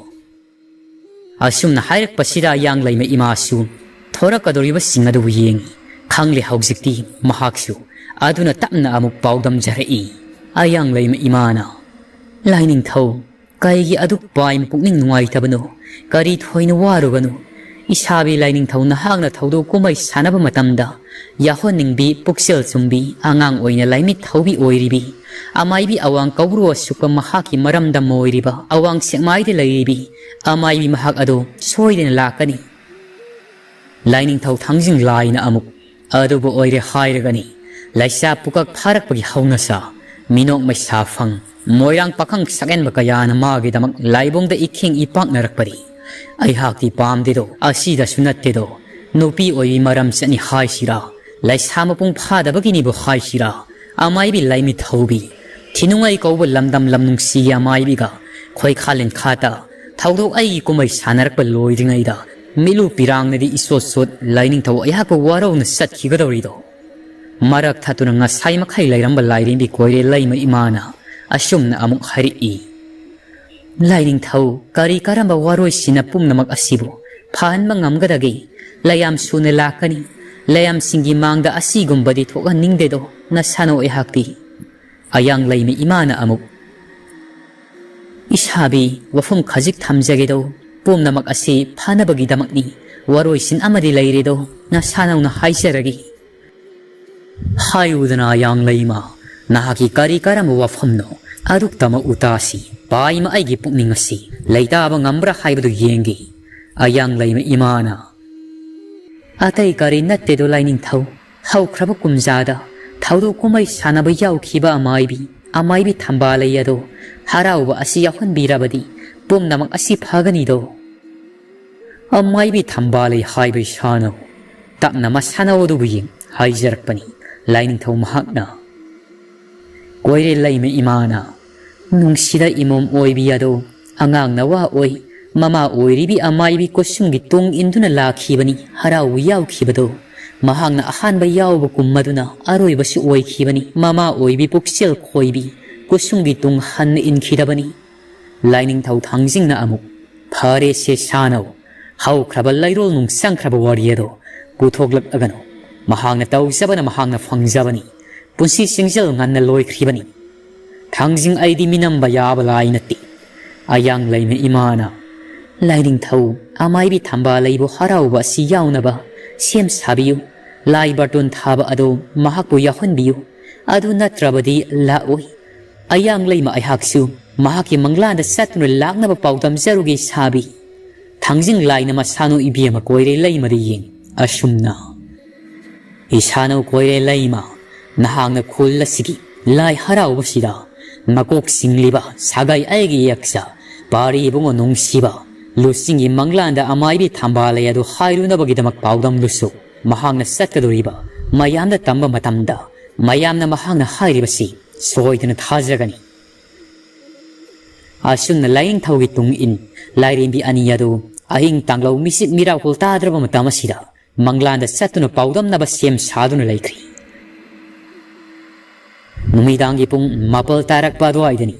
ꯑꯁꯨꯝꯅ ꯍꯥꯏꯔꯛꯄꯁꯤꯗ ꯑꯌꯥꯡ ꯂꯩꯃ ꯏꯃꯥꯁꯨ ꯊꯣꯔꯛꯀꯗꯧꯔꯤꯕꯁꯤꯡ ꯑꯗꯨꯕꯨ ꯌꯦꯡꯉꯤ꯫ ꯈꯪꯂꯦ ꯍꯧꯖꯤꯛꯇꯤ ꯃꯍꯥꯛꯁꯨ ꯑꯗꯨꯅ ꯇꯞꯅ ꯑꯃꯨꯛ ꯄꯥꯎꯗꯝꯖꯔꯛꯏ꯫ ꯑꯌꯥꯡ ꯂꯩꯃ ꯏꯃꯥꯅ, ꯂꯥꯏꯅꯤꯡꯊꯧ, ꯀꯩꯒꯤ ꯑꯗꯨꯛ ꯄꯥꯏꯅ ꯄꯨꯛꯅꯤꯡ ꯅꯨꯡꯉꯥꯏꯇꯕꯅꯣ? ꯀꯔꯤ ꯊꯣꯏꯅ ꯋꯥꯔꯨꯒꯅꯨ꯫ ꯏꯁꯥꯕꯤ ꯂꯥꯏꯅꯤꯡꯊꯧ ꯅꯍꯥꯛꯅ ꯊꯧꯗꯣꯛ ꯀꯨꯝꯍꯩ ꯁꯥꯟꯅꯕ ꯃꯇꯝꯗ ꯌꯥꯍꯣꯟꯅꯤꯡꯕꯤ, ꯄꯨꯛꯆꯦꯜ ꯆꯨꯝꯕꯤ, ꯑꯉꯥꯡ ꯑꯣꯏꯅ ꯂꯥꯏꯃꯤꯠ ꯊꯧꯕꯤ ꯑꯣꯏꯔꯤꯕꯤ, ꯑꯃꯥꯏꯕꯤ ꯑꯋꯥꯡ ꯀꯧꯕ꯭ꯔꯨ ꯑꯁꯨꯛꯄ ꯃꯍꯥꯛꯀꯤ ꯃꯔꯝꯗꯝ ꯑꯣꯏꯔꯤꯕ ꯑꯋꯥꯡ ꯁꯦꯛꯃꯥꯏꯗ ꯂꯩꯔꯤꯕꯤ ꯑꯃꯥꯏꯕꯤ ꯃꯍꯥꯛ ꯑꯗꯨ ꯁꯣꯏꯗꯅ ꯂꯥꯛꯀꯅꯤ꯫ ꯂꯥꯏꯅꯤꯡꯊꯧ ꯊꯥꯡꯖꯤꯡ ꯂꯥꯏꯅ ꯑꯃꯨꯛ ꯑꯗꯨꯕꯨ ꯑꯣꯏꯔꯦ ꯍꯥꯏꯔꯒꯅꯤ꯫ ꯂꯩꯁꯥ ꯄꯨꯀꯛ ꯐꯥꯔꯛꯄꯒꯤ ꯍꯧꯅꯁꯥ, ꯃꯤꯅꯣꯛ ꯃꯩꯁꯥ ꯐꯪ, ꯃꯣꯏꯔꯥꯡ ꯄꯥꯈꯪ ꯁꯛꯍꯦꯟꯕ ꯀꯌꯥꯅ ꯃꯥꯒꯤꯗꯃꯛ ꯂꯥꯏꯕꯨꯡꯗ ꯏꯈꯤꯡ ꯏꯄꯥꯛꯅꯔꯛꯄꯗꯤ ꯑꯩꯍꯥꯛꯇꯤ ꯄꯥꯝꯗꯦꯗꯣ, ꯑꯁꯤꯗꯁꯨ ꯅꯠꯇꯦꯗꯣ꯫ ꯅꯨꯄꯤ ꯑꯣꯏꯕꯤ ꯃꯔꯝ ꯆꯠꯅꯤ ꯍꯥꯏꯁꯤꯔꯥ, ꯂꯩꯁꯥ ꯃꯄꯨꯡ ꯐꯥꯗꯕꯒꯤꯅꯤꯕꯨ ꯍꯥꯏꯁꯤꯔꯥ, ꯑꯃꯥꯏꯕꯤ ꯂꯥꯏꯃꯤꯠ ꯍꯧꯕꯤ, ꯊꯤꯅꯨꯡꯉꯩ ꯀꯧꯕ ꯂꯝꯗꯝ ꯂꯝꯅꯨꯡꯁꯤꯒꯤ ꯑꯃꯥꯏꯕꯤꯒ ꯈꯣꯏꯈꯥ ꯂꯤꯟꯈꯥꯇ ꯊꯧꯗꯣꯛ ꯑꯩꯒꯤ ꯀꯨꯝꯍꯩ ꯁꯥꯟꯅꯔꯛꯄ ꯂꯣꯏꯗ꯭ꯔꯤꯉꯩꯗ ꯃꯤꯠꯂꯨ ꯄꯤꯔꯥꯡꯅꯗꯤ ꯏꯁꯣꯠ ꯁꯣꯠ ꯂꯥꯏꯅꯤꯡꯊꯧ ꯑꯩꯍꯥꯛꯄꯨ ꯋꯥꯔꯧꯅ ꯆꯠꯈꯤꯒꯗꯧꯔꯤꯗꯣ꯫ ꯃꯔꯛ ꯊꯠꯇꯨꯅ ꯉꯁꯥꯏ ꯃꯈꯩ ꯂꯩꯔꯝꯕ ꯂꯥꯏꯔꯦꯝꯕꯤ ꯀꯣꯏꯔꯦꯜ ꯂꯩꯃ ꯏꯃꯥꯅ ꯑꯁꯨꯝꯅ ꯑꯃꯨꯛ ꯍꯥꯏꯔꯛꯏ꯫ ꯂꯥꯏꯅꯤꯡꯊꯧ, ꯀꯔꯤ ꯀꯔꯝꯕ ꯋꯥꯔꯣꯏꯁꯤꯅ ꯄꯨꯝꯅꯃꯛ ꯑꯁꯤꯕꯨ ꯐꯍꯟꯕ ꯉꯝꯒꯗꯒꯦ? ꯂꯌꯥꯝ ꯁꯨꯅ ꯂꯥꯛꯀꯅꯤ꯫ ꯂꯌꯥꯝꯁꯤꯡꯒꯤ ꯃꯥꯡꯗ ꯑꯁꯤꯒꯨꯝꯕꯗꯤ ꯊꯣꯛꯍꯟꯅꯤꯡꯗꯦꯗꯣ ꯅꯁꯥꯅꯧ ꯑꯩꯍꯥꯛꯇꯤ꯫ ꯑꯌꯥꯡ ꯂꯩꯃ ꯏꯃꯥꯅ ꯑꯃꯨꯛ, ꯏꯁꯥꯕꯤ, ꯋꯥꯐꯝ ꯈꯖꯤꯛ ꯊꯝꯖꯒꯦꯗꯣ, ꯄꯨꯝꯅꯃꯛ ꯑꯁꯤ ꯐꯅꯕꯒꯤꯗꯃꯛꯅꯤ꯫ ꯋꯥꯔꯣꯏꯁꯤꯟ ꯑꯃꯗꯤ ꯂꯩꯔꯦꯗꯣ, ꯅꯁꯥꯅꯧꯅ ꯍꯥꯏꯖꯔꯒꯦ꯫ ꯍꯥꯏꯌꯨꯗꯅ ꯑꯌꯥꯡ ꯂꯩꯃ, ꯅꯍꯥꯛꯀꯤ ꯀꯔꯤ ꯀꯔꯝꯕ ꯋꯥꯐꯝꯅꯣ? ꯑꯗꯨꯛꯇꯃꯛ ꯎꯇꯥꯁꯤ ꯄꯥꯏꯃ ꯑꯩꯒꯤ ꯄꯨꯛꯅꯤꯡ ꯑꯁꯤ ꯂꯩꯇꯥꯕ ꯉꯝꯕ꯭ꯔꯥ ꯍꯥꯏꯕꯗꯨ ꯌꯦꯡꯒꯦ꯫ ꯑꯌꯥꯡ ꯂꯩꯃ ꯏꯃꯥꯅ, ꯑꯇꯩ ꯀꯔꯤ ꯅꯠꯇꯦꯗꯣ ꯂꯥꯏꯅꯤꯡꯊꯧ, ꯍꯧꯈ꯭ꯔꯕ ꯀꯨꯝꯖꯥꯗ ꯊꯧꯗꯣꯛ ꯀꯨꯝꯍꯩ ꯁꯥꯟꯅꯕ ꯌꯥꯎꯈꯤꯕ ꯑꯃꯥꯏꯕꯤ, ꯑꯃꯥꯏꯕꯤ ꯊꯝꯕꯥꯂꯩ ꯑꯗꯣ ꯍꯔꯥꯎꯕ ꯑꯁꯤ ꯌꯥꯎꯍꯟꯕꯤꯔꯕꯗꯤ ꯄꯨꯝꯅꯃꯛ ꯑꯁꯤ ꯐꯒꯅꯤꯗꯣ꯫ ꯑꯃꯥꯏꯕꯤ ꯊꯝꯕꯥꯂꯩ ꯍꯥꯏꯕ ꯏꯁꯥꯅꯧ, ꯇꯞꯅ ꯃꯁꯥꯅꯧ ꯑꯗꯨꯕꯨ ꯌꯦꯡ ꯍꯥꯏꯖꯔꯛꯄꯅꯤ꯫ ꯂꯥꯏꯅꯤꯡꯊꯧ ꯃꯍꯥꯛꯅ, ꯀꯣꯏꯔꯦꯜ ꯂꯩꯃ ꯏꯃꯥꯅ, ꯅꯨꯡꯁꯤꯗ ꯏꯃꯣꯝ ꯑꯣꯏꯕꯤ ꯑꯗꯣ ꯑꯉꯥꯡ ꯅꯋꯥ ꯑꯣꯏ꯫ ꯃꯃꯥ ꯑꯣꯏꯔꯤꯕꯤ ꯑꯃꯥꯏꯕꯤ ꯀꯨꯁꯨꯝꯒꯤ ꯇꯨꯡ ꯏꯟꯗꯨꯅ ꯂꯥꯛꯈꯤꯕꯅꯤ ꯍꯔꯥꯎꯕ ꯌꯥꯎꯈꯤꯕꯗꯣ꯫ ꯃꯍꯥꯛꯅ ꯑꯍꯥꯟꯕ ꯌꯥꯎꯕ ꯀꯨꯝ ꯑꯗꯨꯅ ꯑꯔꯣꯏꯕꯁꯨ ꯑꯣꯏꯈꯤꯕꯅꯤ꯫ ꯃꯃꯥ ꯑꯣꯏꯕꯤ ꯄꯨꯛꯆꯦꯜ ꯈꯣꯏꯕꯤ ꯀꯨꯁꯨꯝꯒꯤ ꯇꯨꯡ ꯍꯟꯅ ꯏꯟꯈꯤꯗꯕꯅꯤ꯫ ꯂꯥꯏꯅꯤꯡꯊꯧ ꯊꯥꯡꯖꯤꯡꯅ ꯑꯃꯨꯛ, ꯐꯔꯦꯁꯦ ꯁꯥꯅꯧ, ꯍꯧꯈ꯭ꯔꯕ ꯂꯩꯔꯣꯜ ꯅꯨꯡ ꯆꯪꯈ꯭ꯔꯕ ꯋꯥꯔꯤ ꯑꯗꯣ ꯄꯨꯊꯣꯛꯂꯛꯂꯒꯅꯨ꯫ ꯃꯍꯥꯛꯅ ꯇꯧꯖꯕꯅ ꯃꯍꯥꯛꯅ ꯐꯪꯖꯕꯅꯤ꯫ ꯄꯨꯟꯁꯤ ꯆꯤꯡꯖꯦꯜ ꯉꯟꯅ ꯂꯣꯏꯈ꯭ꯔꯤꯕꯅꯤ꯫ ꯊꯥꯡꯖꯤꯡ ꯑꯩꯗꯤ ꯃꯤꯅꯝꯕ ꯌꯥꯕ ꯂꯥꯏ ꯅꯠꯇꯦ꯫ ꯑꯌꯥꯡ ꯂꯩꯃ ꯏꯃꯥꯅ, ꯂꯥꯏꯅꯤꯡꯊꯧ, ꯑꯃꯥꯏꯕꯤ ꯊꯝꯕꯥꯂꯩꯕꯨ ꯍꯔꯥꯎꯕ ꯑꯁꯤ ꯌꯥꯎꯅꯕ ꯁꯦꯝ ꯁꯥꯕꯤꯌꯨ꯫ ꯂꯥꯏ ꯕꯥꯔꯇꯣꯟ ꯊꯥꯕ ꯑꯗꯨ ꯃꯍꯥꯛꯄꯨ ꯌꯥꯎꯍꯟꯕꯤꯌꯨ꯫ ꯑꯗꯨ ꯅꯠꯇ꯭ꯔꯕꯗꯤ ꯂꯥꯛꯑꯣꯏ꯫ ꯑꯌꯥꯡ ꯂꯩꯃ ꯑꯩꯍꯥꯛꯁꯨ ꯃꯍꯥꯛꯀꯤ ꯃꯪꯂꯥꯟꯗ ꯆꯠꯇꯨꯅ ꯂꯥꯛꯅꯕ ꯄꯥꯎꯗꯝꯖꯔꯨꯒꯦ ꯁꯥꯕꯤ꯫ ꯊꯥꯡꯖꯤꯡ ꯂꯥꯏꯅ ꯃꯁꯥꯅꯧ ꯏꯕꯦꯝꯃ ꯀꯣꯏꯔꯦꯜ ꯂꯩꯃꯗ ꯌꯦꯡ ꯑꯁꯨꯝꯅ, ꯏꯁꯥꯅꯧ ꯀꯣꯏꯔꯦꯜ ꯂꯩꯃ, ꯅꯍꯥꯛꯅ ꯈꯨꯜ ꯑꯁꯤꯒꯤ ꯂꯥꯏ ꯍꯔꯥꯎꯕꯁꯤꯗ ꯃꯀꯣꯛ ꯁꯤꯡꯂꯤꯕ ꯁꯥꯒꯩ ꯑꯩꯒꯤ ꯏꯌꯥꯛꯆ ꯄꯥꯔꯤ ꯏꯕꯨꯡꯉꯣ ꯅꯨꯡꯁꯤꯕ ꯂꯨꯆꯤꯡꯒꯤ ꯃꯪꯂꯥꯟꯗ ꯑꯃꯥꯏꯕꯤ ꯊꯝꯕꯥꯂꯩ ꯑꯗꯨ ꯍꯥꯏꯔꯨꯅꯕꯒꯤꯗꯃꯛ ꯄꯥꯎꯗꯝꯂꯨꯁꯨ꯫ ꯃꯍꯥꯛꯅ ꯆꯠꯀꯗꯧꯔꯤꯕ ꯃꯌꯥꯝꯗ ꯇꯝꯕ ꯃꯇꯝꯗ ꯃꯌꯥꯝꯅ ꯃꯍꯥꯛꯅ ꯍꯥꯏꯔꯤꯕꯁꯤ ꯁꯣꯏꯗꯅ ꯊꯥꯖꯒꯅꯤ꯫ ꯑꯁꯨꯝꯅ ꯂꯥꯏꯅꯤꯡꯊꯧꯒꯤ ꯇꯨꯡ ꯏꯟ ꯂꯥꯏꯔꯦꯝꯕꯤ ꯑꯅꯤ ꯑꯗꯨ ꯑꯍꯤꯡ ꯇꯥꯡꯂꯧ ꯃꯤꯁꯤꯠ ꯃꯤꯔꯥꯎꯈꯣꯜ ꯇꯥꯗ꯭ꯔꯕ ꯃꯇꯝ ꯑꯁꯤꯗ ꯃꯪꯂꯥꯟꯗ ꯆꯠꯇꯨꯅ ꯄꯥꯎꯗꯝꯅꯕ ꯁꯦꯝ ꯁꯥꯗꯨꯅ ꯂꯩꯈ꯭ꯔꯤ꯫ ꯅꯨꯃꯤꯗꯥꯡꯒꯤ ꯄꯨꯡ ꯃꯥꯄꯜ ꯇꯥꯔꯛꯄ ꯑꯗꯨꯋꯥꯏꯗꯅꯤ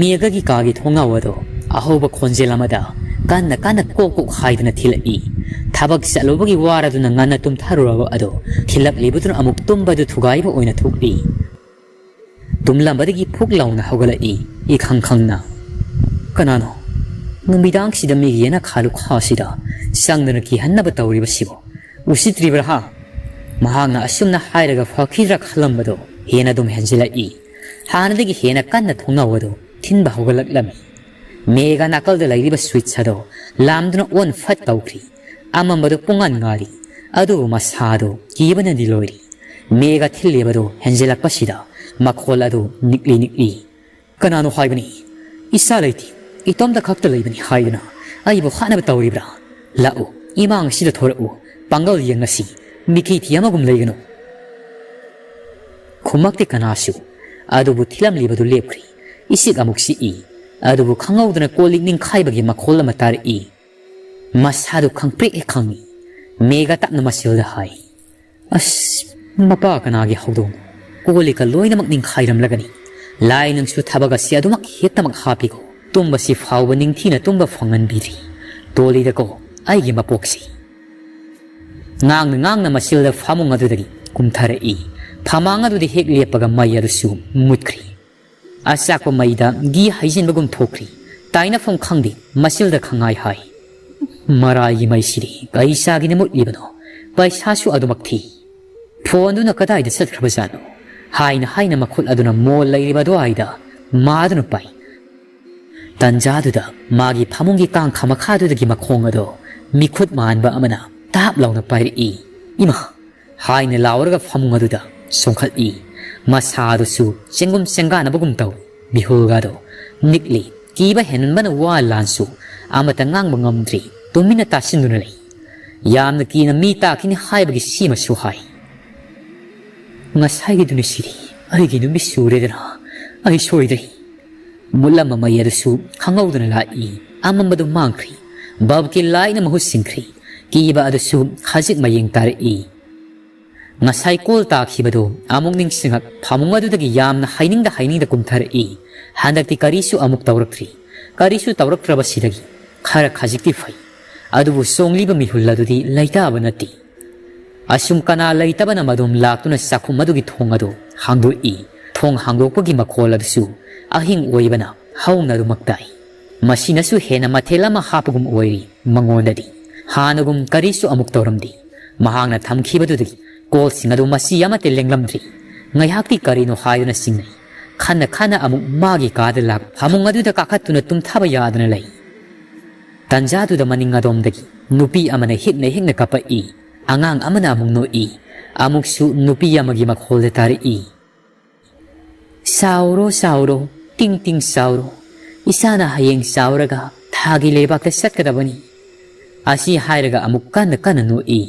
ꯃꯦꯘꯒꯤ ꯀꯥꯒꯤ ꯊꯣꯡꯅꯥꯎ ꯑꯗꯨ ꯑꯍꯧꯕ ꯈꯣꯟꯖꯦꯜ ꯑꯃꯗ ꯀꯟꯅ ꯀꯟꯅ ꯀꯣꯛ ꯀꯣꯛ ꯍꯥꯏꯗꯨꯅ ꯊꯤꯜꯂꯛꯏ꯫ ꯊꯕꯛ ꯆꯠꯂꯨꯕꯒꯤ ꯋꯥꯔꯗꯨꯅ ꯉꯟꯅ ꯇꯨꯝꯊꯔꯨꯔꯕ ꯑꯗꯨ ꯊꯤꯜꯂꯛꯂꯤꯕꯗꯨꯅ ꯑꯃꯨꯛ ꯇꯨꯝꯕꯗꯨ ꯊꯨꯒꯥꯏꯕ ꯑꯣꯏꯅ ꯊꯣꯛꯂꯤ꯫ ꯇꯨꯝꯂꯝꯕꯗꯒꯤ ꯐꯨꯛ ꯂꯥꯎꯅ ꯍꯧꯒꯠꯂꯛꯏ ꯏꯈꯪ ꯈꯪꯅ꯫ "ꯀꯅꯥꯅꯣ ꯅꯨꯃꯤꯗꯥꯡꯁꯤꯗ ꯃꯤꯒꯤ ꯌꯦꯅꯈꯥ ꯂꯨꯈꯥꯁꯤꯗ ꯆꯪꯗꯨꯅ ꯀꯤꯍꯟꯅꯕ ꯇꯧꯔꯤꯕꯁꯤꯕꯨ? ꯎꯁꯤꯠꯇ꯭ꯔꯤꯕ꯭ꯔꯥ ꯍꯥ?" ꯃꯍꯥꯛꯅ ꯑꯁꯨꯝꯅ ꯍꯥꯏꯔꯒ ꯐꯈꯤꯗ꯭ꯔꯥ ꯈꯜꯂꯝꯕꯗꯨ ꯍꯦꯟꯅ ꯑꯗꯨꯝ ꯍꯦꯟꯖꯤꯜꯂꯛꯏ꯫ ꯍꯥꯟꯅꯗꯒꯤ ꯍꯦꯟꯅ ꯀꯟꯅ ꯊꯣꯡꯅꯥꯎ ꯑꯗꯨ ꯊꯤꯟꯕ ꯍꯧꯒꯠꯂꯛꯂꯝꯃꯤ꯫ ꯃꯦꯒ ꯅꯥꯀꯜꯗ ꯂꯩꯔꯤꯕ ꯁ꯭ꯋꯤꯠꯁ ꯑꯗꯨ ꯂꯥꯝꯗꯨꯅ ꯑꯣꯟ ꯐꯠ ꯇꯧꯈ꯭ꯔꯤ꯫ ꯑꯃꯝꯕꯗꯨ ꯄꯨꯡꯉꯥꯟ ꯉꯥꯜꯂꯤ꯫ ꯑꯗꯨꯕꯨ ꯃꯁꯥꯗꯨ ꯀꯤꯕꯅꯗꯤ ꯂꯣꯏꯔꯤ꯫ ꯃꯦꯒ ꯊꯤꯜꯂꯤꯕꯗꯨ ꯍꯦꯟꯖꯤꯜꯂꯛꯄꯁꯤꯗ ꯃꯈꯣꯜ ꯑꯗꯨ ꯅꯤꯛꯂꯤ ꯅꯤꯛꯂꯤ꯫ "ꯀꯅꯥꯅꯣ ꯍꯥꯏꯕꯅꯤ? ꯏꯆꯥ ꯂꯩꯇꯦ, ꯏꯇꯣꯝꯇ ꯈꯛꯇ ꯂꯩꯕꯅꯤ ꯍꯥꯏꯗꯨꯅ ꯑꯩꯕꯨ ꯍꯥꯠꯅꯕ ꯇꯧꯔꯤꯕ꯭ꯔꯥ? ꯂꯥꯛꯎ, ꯏꯃꯥꯡ ꯑꯁꯤꯗ ꯊꯣꯔꯛꯎ, ꯄꯥꯡꯒꯜ ꯌꯦꯡꯉꯁꯤ, ꯃꯤꯈꯩ ꯊꯤ ꯑꯃꯒꯨꯝ ꯂꯩꯒꯅꯨ꯫" ꯈꯨꯝꯃꯛꯇꯦ ꯀꯅꯥꯁꯨ꯫ ꯑꯗꯨꯕꯨ ꯊꯤꯜꯂꯝꯂꯤꯕꯗꯨ ꯂꯦꯞꯈ꯭ꯔꯤ꯫ ꯏꯁꯤꯛ ꯑꯃꯨꯛ ꯁꯤꯛꯏ꯫ ꯑꯗꯨꯕꯨ ꯈꯪꯍꯧꯗꯅ ꯀꯣꯜ ꯂꯤꯛ ꯅꯤꯡꯈꯥꯏꯕꯒꯤ ꯃꯈꯣꯜ ꯑꯃ ꯇꯥꯔꯛꯏ꯫ ꯃꯁꯥꯗꯨ ꯈꯪꯄ꯭ꯔꯦꯛ ꯍꯦꯛ ꯈꯪꯏ꯫ ꯃꯦꯒ ꯇꯞꯅ ꯃꯁꯤꯜꯗ ꯍꯥꯏ, "ꯑꯁ, ꯃꯄꯥ ꯀꯅꯥꯒꯤ ꯍꯧꯗꯣꯡ? ꯀꯣꯜ ꯂꯤꯛꯀ ꯂꯣꯏꯅꯃꯛ ꯅꯤꯡꯈꯥꯏꯔꯝꯂꯒꯅꯤ꯫ ꯂꯥꯏ, ꯅꯪꯁꯨ ꯊꯕꯛ ꯑꯁꯤ ꯑꯗꯨꯃꯛ ꯍꯦꯛꯇꯃꯛ ꯍꯥꯞꯄꯤꯀꯣ꯫ ꯇꯨꯝꯕꯁꯤ ꯐꯥꯎꯕ ꯅꯤꯡꯊꯤꯅ ꯇꯨꯝꯕ ꯐꯪꯍꯟꯕꯤꯔꯤ꯫ ꯇꯣꯜꯂꯤꯗꯀꯣ ꯑꯩꯒꯤ ꯃꯄꯣꯛꯁꯤ꯫" ꯉꯥꯡꯅ ꯉꯥꯡꯅ ꯃꯁꯤꯜꯗ ꯐꯃꯨꯡ ꯑꯗꯨꯗꯒꯤ ꯀꯨꯝꯊꯔꯛꯏ꯫ ꯐꯃꯥꯡ ꯑꯗꯨꯗ ꯍꯦꯛ ꯂꯦꯞꯄꯒ ꯃꯩ ꯑꯗꯨꯁꯨ ꯃꯨꯠꯈ꯭ꯔꯤ꯫ ꯑꯆꯥꯛꯄ ꯃꯩꯗ ꯘꯤ ꯍꯩꯖꯤꯟꯕꯒꯨꯝ ꯊꯣꯛꯈ꯭ꯔꯤ꯫ ꯇꯥꯏꯅꯐꯝ ꯈꯪꯗꯦ, ꯃꯁꯤꯜꯗ ꯈꯪꯉꯥꯏ ꯍꯥꯏ꯫ "ꯃꯔꯥꯏꯒꯤ ꯃꯩꯁꯤꯗꯤ ꯀꯩ ꯆꯥꯒꯤꯅ ꯃꯨꯠꯂꯤꯕꯅꯣ? ꯄꯩꯁꯥꯁꯨ ꯑꯗꯨꯃꯛ ꯊꯤ꯫ ꯐꯣꯟꯗꯨꯅ ꯀꯗꯥꯏꯗ ꯆꯠꯈ꯭ꯔꯕꯖꯥꯠꯅꯣ?" ꯍꯥꯏꯅ ꯍꯥꯏꯅ ꯃꯈꯨꯠ ꯑꯗꯨꯅ ꯃꯣꯜ ꯂꯩꯔꯤꯕ ꯑꯗꯨꯋꯥꯏꯗ ꯃꯥꯗꯨꯅ ꯄꯥꯏ꯫ ꯇꯟꯖꯥꯗꯨꯗ ꯃꯥꯒꯤ ꯐꯃꯨꯡꯒꯤ ꯀꯥꯡꯈꯥ ꯃꯈꯥꯗꯨꯗꯒꯤ ꯃꯈꯣꯡ ꯑꯗꯣ ꯃꯤꯈꯨꯠ ꯃꯥꯟꯕ ꯑꯃꯅ ꯇꯥꯞ ꯂꯥꯎꯅ ꯄꯥꯏꯔꯛꯏ꯫ "ꯏꯃꯥ!" ꯍꯥꯏꯅ ꯂꯥꯎꯔꯒ ꯐꯃꯨꯡ ꯑꯗꯨꯗ ꯆꯣꯡꯈꯠꯂꯤ꯫ ꯃꯁꯥ ꯑꯗꯨꯁꯨ ꯆꯦꯡꯒꯨꯝ ꯆꯦꯡꯒꯥꯟꯅꯕꯒꯨꯝ ꯇꯧꯏ꯫ ꯃꯤꯍꯨꯜꯒꯗꯣ ꯅꯤꯛꯂꯤ꯫ ꯀꯤꯕ ꯍꯦꯟꯃꯟꯕꯅ ꯋꯥ ꯂꯥꯟꯁꯨ ꯑꯃꯠꯇ ꯉꯥꯡꯕ ꯉꯝꯗ꯭ꯔꯤ꯫ ꯇꯨꯃꯤꯟꯅ ꯇꯥꯁꯤꯟꯗꯨꯅ ꯂꯩ꯫ ꯌꯥꯝꯅ ꯀꯤꯅ ꯃꯤ ꯇꯥꯈꯤꯅꯤ ꯍꯥꯏꯕꯒꯤ ꯁꯤꯃꯁꯨ ꯍꯥꯏ꯫ "ꯉꯁꯥꯏꯒꯤꯗꯨꯅꯤ ꯁꯤꯗꯤ꯫ ꯑꯩꯒꯤ ꯅꯨꯃꯤꯠ ꯁꯨꯔꯦꯗꯅ꯫ ꯑꯩ ꯁꯣꯏꯗ꯭ꯔꯦ꯫" ꯃꯨꯠꯂꯝꯕ ꯃꯩ ꯑꯗꯨꯁꯨ ꯈꯪꯍꯧꯗꯅ ꯂꯥꯛꯏ꯫ ꯑꯃꯝꯕꯗꯨ ꯃꯥꯡꯈ꯭ꯔꯤ꯫ ꯕꯜꯕꯀꯤ ꯂꯥꯏꯠꯅ ꯃꯍꯨꯠ ꯁꯤꯟꯈ꯭ꯔꯤ꯫ ꯀꯤꯕ ꯑꯗꯨꯁꯨ ꯈꯖꯤꯛ ꯃꯌꯦꯡ ꯇꯥꯔꯛꯏ꯫ ꯉꯁꯥꯏ ꯀꯣꯜ ꯇꯥꯈꯤꯕꯗꯨ ꯑꯃꯨꯛ ꯅꯤꯡꯁꯤꯡꯂꯛ ꯐꯃꯨꯡ ꯑꯗꯨꯗꯒꯤ ꯌꯥꯝꯅ ꯍꯩꯅꯤꯡꯗ ꯍꯩꯅꯤꯡꯗ ꯀꯨꯝꯊꯔꯛꯏ꯫ ꯍꯟꯗꯛꯇꯤ ꯀꯔꯤꯁꯨ ꯑꯃꯨꯛ ꯇꯧꯔꯛꯇ꯭ꯔꯤ꯫ ꯀꯔꯤꯁꯨ ꯇꯧꯔꯛꯇ꯭ꯔꯕꯁꯤꯗꯒꯤ ꯈꯔ ꯈꯖꯤꯛꯇꯤ ꯐꯩ꯫ ꯑꯗꯨꯕꯨ ꯆꯣꯡꯂꯤꯕ ꯃꯤꯍꯨꯜ ꯑꯗꯨꯗꯤ ꯂꯩꯇꯥꯕ ꯅꯠꯇꯦ꯫ ꯑꯁꯨꯝ ꯀꯅꯥ ꯂꯩꯇꯕꯅ ꯃꯗꯨꯝ ꯂꯥꯛꯇꯨꯅ ꯆꯥꯛꯈꯨꯝ ꯑꯗꯨꯒꯤ ꯊꯣꯡ ꯑꯗꯨ ꯍꯥꯡꯗꯣꯛꯏ꯫ ꯊꯣꯡ ꯍꯥꯡꯗꯣꯛꯄꯒꯤ ꯃꯈꯣꯜ ꯑꯗꯨꯁꯨ ꯑꯍꯤꯡ ꯑꯣꯏꯕꯅ ꯍꯧꯅ ꯑꯗꯨꯃꯛ ꯇꯥꯏ꯫ ꯃꯁꯤꯅꯁꯨ ꯍꯦꯟꯅ ꯃꯊꯦꯜ ꯑꯃ ꯍꯥꯞꯄꯒꯨꯝ ꯑꯣꯏꯔꯤ ꯃꯉꯣꯟꯗꯗꯤ꯫ ꯍꯥꯟꯅꯒꯨꯝ ꯀꯔꯤꯁꯨ ꯑꯃꯨꯛ ꯇꯧꯔꯝꯗꯦ꯫ ꯃꯍꯥꯛꯅ ꯊꯝꯈꯤꯕꯗꯨꯗꯒꯤ ꯀꯣꯜꯁꯤꯡ ꯑꯗꯨ ꯃꯆꯤ ꯑꯃꯠꯇ ꯂꯦꯡꯂꯝꯗ꯭ꯔꯤ꯫ ꯉꯥꯏꯍꯥꯛꯇꯤ ꯀꯔꯤꯅꯣ ꯍꯥꯏꯗꯨꯅ ꯆꯤꯡꯅꯩ꯫ ꯈꯟꯅ ꯈꯟꯅ ꯑꯃꯨꯛ ꯃꯥꯒꯤ ꯀꯥꯗ ꯂꯥꯛ ꯐꯃꯨꯡ ꯑꯗꯨꯗ ꯀꯥꯈꯠꯇꯨꯅ ꯇꯨꯝꯊꯕ ꯌꯥꯗꯅ ꯂꯩ꯫ ꯇꯟꯖꯥꯗꯨꯗ ꯃꯅꯤꯡ ꯑꯗꯣꯝꯗꯒꯤ ꯅꯨꯄꯤ ꯑꯃꯅ ꯍꯤꯛꯅ ꯍꯤꯛꯅ ꯀꯞꯄꯛꯏ꯫ ꯑꯉꯥꯡ ꯑꯃꯅ ꯑꯃꯨꯛ ꯅꯣꯛꯏ꯫ ꯑꯃꯨꯛꯁꯨ ꯅꯨꯄꯤ ꯑꯃꯒꯤ ꯃꯈꯣꯜꯗ ꯇꯥꯔꯛꯏ, "ꯁꯥꯎꯔꯣ, ꯁꯥꯎꯔꯣ, ꯇꯤꯡ ꯇꯤꯡ ꯁꯥꯎꯔꯣ꯫ ꯏꯁꯥꯅ ꯍꯌꯦꯡ ꯆꯥꯎꯔꯒ ꯊꯥꯒꯤ ꯂꯩꯕꯥꯛꯇ ꯆꯠꯀꯗꯕꯅꯤ"꯫ ꯑꯁꯤ ꯍꯥꯏꯔꯒ ꯑꯃꯨꯛ ꯀꯟꯅ ꯀꯟꯅ ꯅꯣꯛꯏ꯫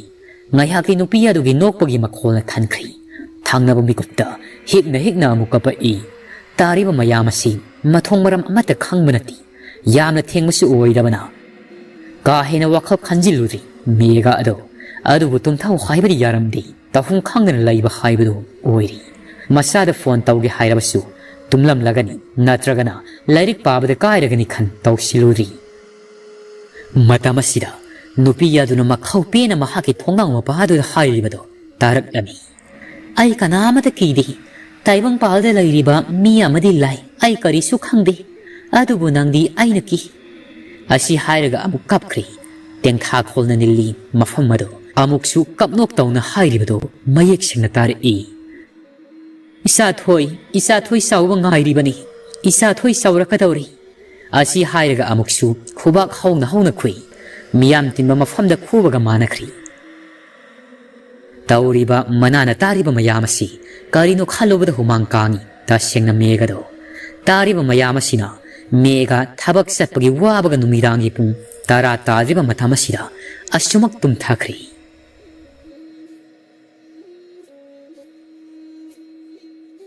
ꯉꯥꯏꯍꯥꯛꯇꯤ ꯅꯨꯄꯤ ꯑꯗꯨꯒꯤ ꯅꯣꯛꯄꯒꯤ ꯃꯈꯣꯜꯅ ꯊꯟꯈ꯭ꯔꯤ꯫ ꯊꯪꯅꯕ ꯃꯤꯀꯨꯞꯇ ꯍꯤꯛꯅ ꯍꯤꯛꯅ ꯑꯃꯨꯛ ꯀꯞꯄꯛꯏ꯫ ꯇꯥꯔꯤꯕ ꯃꯌꯥꯝ ꯑꯁꯤ ꯃꯊꯣꯡ ꯃꯔꯝ ꯑꯃꯠꯇ ꯈꯪꯕ ꯅꯠꯇꯦ꯫ ꯌꯥꯝꯅ ꯊꯦꯡꯕꯁꯨ ꯑꯣꯏꯗꯕꯅ ꯀꯥ ꯍꯦꯟꯅ ꯋꯥꯈꯜ ꯈꯟꯖꯤꯜꯂꯨꯗ꯭ꯔꯤ ꯃꯦꯒꯥ ꯑꯗꯣ꯫ ꯑꯗꯨꯕꯨ ꯇꯨꯝꯊꯧ ꯍꯥꯏꯕꯗꯤ ꯌꯥꯔꯝꯗꯦ꯫ ꯇꯧꯐꯝ ꯈꯪꯗꯅ ꯂꯩꯕ ꯍꯥꯏꯕꯗꯨ ꯑꯣꯏꯔꯤ꯫ ꯃꯆꯥꯗ ꯐꯣꯟ ꯇꯧꯒꯦ ꯍꯥꯏꯔꯕꯁꯨ ꯇꯨꯝꯂꯝꯂꯒꯅꯤ, ꯅꯠꯇ꯭ꯔꯒꯅ ꯂꯥꯏꯔꯤꯛ ꯄꯥꯕꯗ ꯀꯥꯏꯔꯒꯅꯤ ꯈꯟ ꯇꯧꯁꯤꯜꯂꯨꯔꯤ꯫ ꯃꯇꯝ ꯑꯁꯤꯗ ꯅꯨꯄꯤ ꯑꯗꯨꯅ ꯃꯈꯧ ꯄꯦꯅ ꯃꯍꯥꯛꯀꯤ ꯊꯣꯡꯅꯥꯎ ꯃꯄꯥꯗꯨꯗ ꯍꯥꯏꯔꯤꯕꯗꯨ ꯇꯥꯔꯛꯂꯝꯃꯤ꯫ "ꯑꯩ ꯀꯅꯥ ꯑꯃꯠꯇ ꯀꯤꯗꯦ꯫ ꯇꯥꯏꯕꯪꯄꯥꯜꯗ ꯂꯩꯔꯤꯕ ꯃꯤ ꯑꯃꯗꯤ ꯂꯥꯏ꯫ ꯑꯩ ꯀꯔꯤꯁꯨ ꯈꯪꯗꯦ꯫ ꯑꯗꯨꯕꯨ ꯅꯪꯗꯤ ꯑꯩꯅ ꯀꯤ"꯫ ꯑꯁꯤ ꯍꯥꯏꯔꯒ ꯑꯃꯨꯛ ꯀꯞꯈ꯭ꯔꯦ꯫ ꯇꯦꯡꯊꯥꯈꯣꯜꯅ ꯅꯤꯜꯂꯤ ꯃꯐꯝ ꯑꯗꯨ꯫ ꯑꯃꯨꯛꯁꯨ ꯀꯞꯅꯣꯛ ꯇꯧꯅ ꯍꯥꯏꯔꯤꯕꯗꯨ ꯃꯌꯦꯛ ꯁꯦꯡꯅ ꯇꯥꯔꯛꯏ꯫ "ꯏꯆꯥꯊꯣꯏ, ꯏꯆꯥꯊꯣꯏ ꯆꯥꯎꯕ ꯉꯥꯏꯔꯤꯕꯅꯤ꯫ ꯏꯆꯥꯊꯣꯏ ꯆꯥꯎꯔꯛꯀꯗꯧꯔꯤ"꯫ ꯑꯁꯤ ꯍꯥꯏꯔꯒ ꯑꯃꯨꯛꯁꯨ ꯈꯨꯕꯥꯛ ꯍꯧꯅ ꯍꯧꯅ ꯈꯨꯏ꯫ ꯃꯤꯌꯥꯝ ꯇꯤꯟꯕ ꯃꯐꯝꯗ ꯈꯨꯕꯒ ꯃꯥꯟꯅꯈ꯭ꯔꯤ꯫ ꯇꯧꯔꯤꯕ ꯃꯅꯥꯅ ꯇꯥꯔꯤꯕ ꯃꯌꯥꯝ ꯑꯁꯤ ꯀꯔꯤꯅꯣ ꯈꯜꯂꯨꯕꯗ ꯍꯨꯃꯥꯡ ꯀꯥꯡꯏ꯫ ꯇꯁꯦꯡꯅ ꯃꯦꯒꯗꯣ꯫ ꯇꯥꯔꯤꯕ ꯃꯌꯥꯝ ꯑꯁꯤꯅ ꯃꯦꯒ ꯊꯕꯛ ꯆꯠꯄꯒꯤ ꯋꯥꯕꯒ ꯅꯨꯃꯤꯗꯥꯡꯒꯤ ꯄꯨꯡ ꯇꯔꯥ ꯇꯥꯗ꯭ꯔꯤꯕ ꯃꯇꯝ ꯑꯁꯤꯗ ꯑꯁꯨꯃꯛ ꯇꯨꯝꯊꯈ꯭ꯔꯤ꯫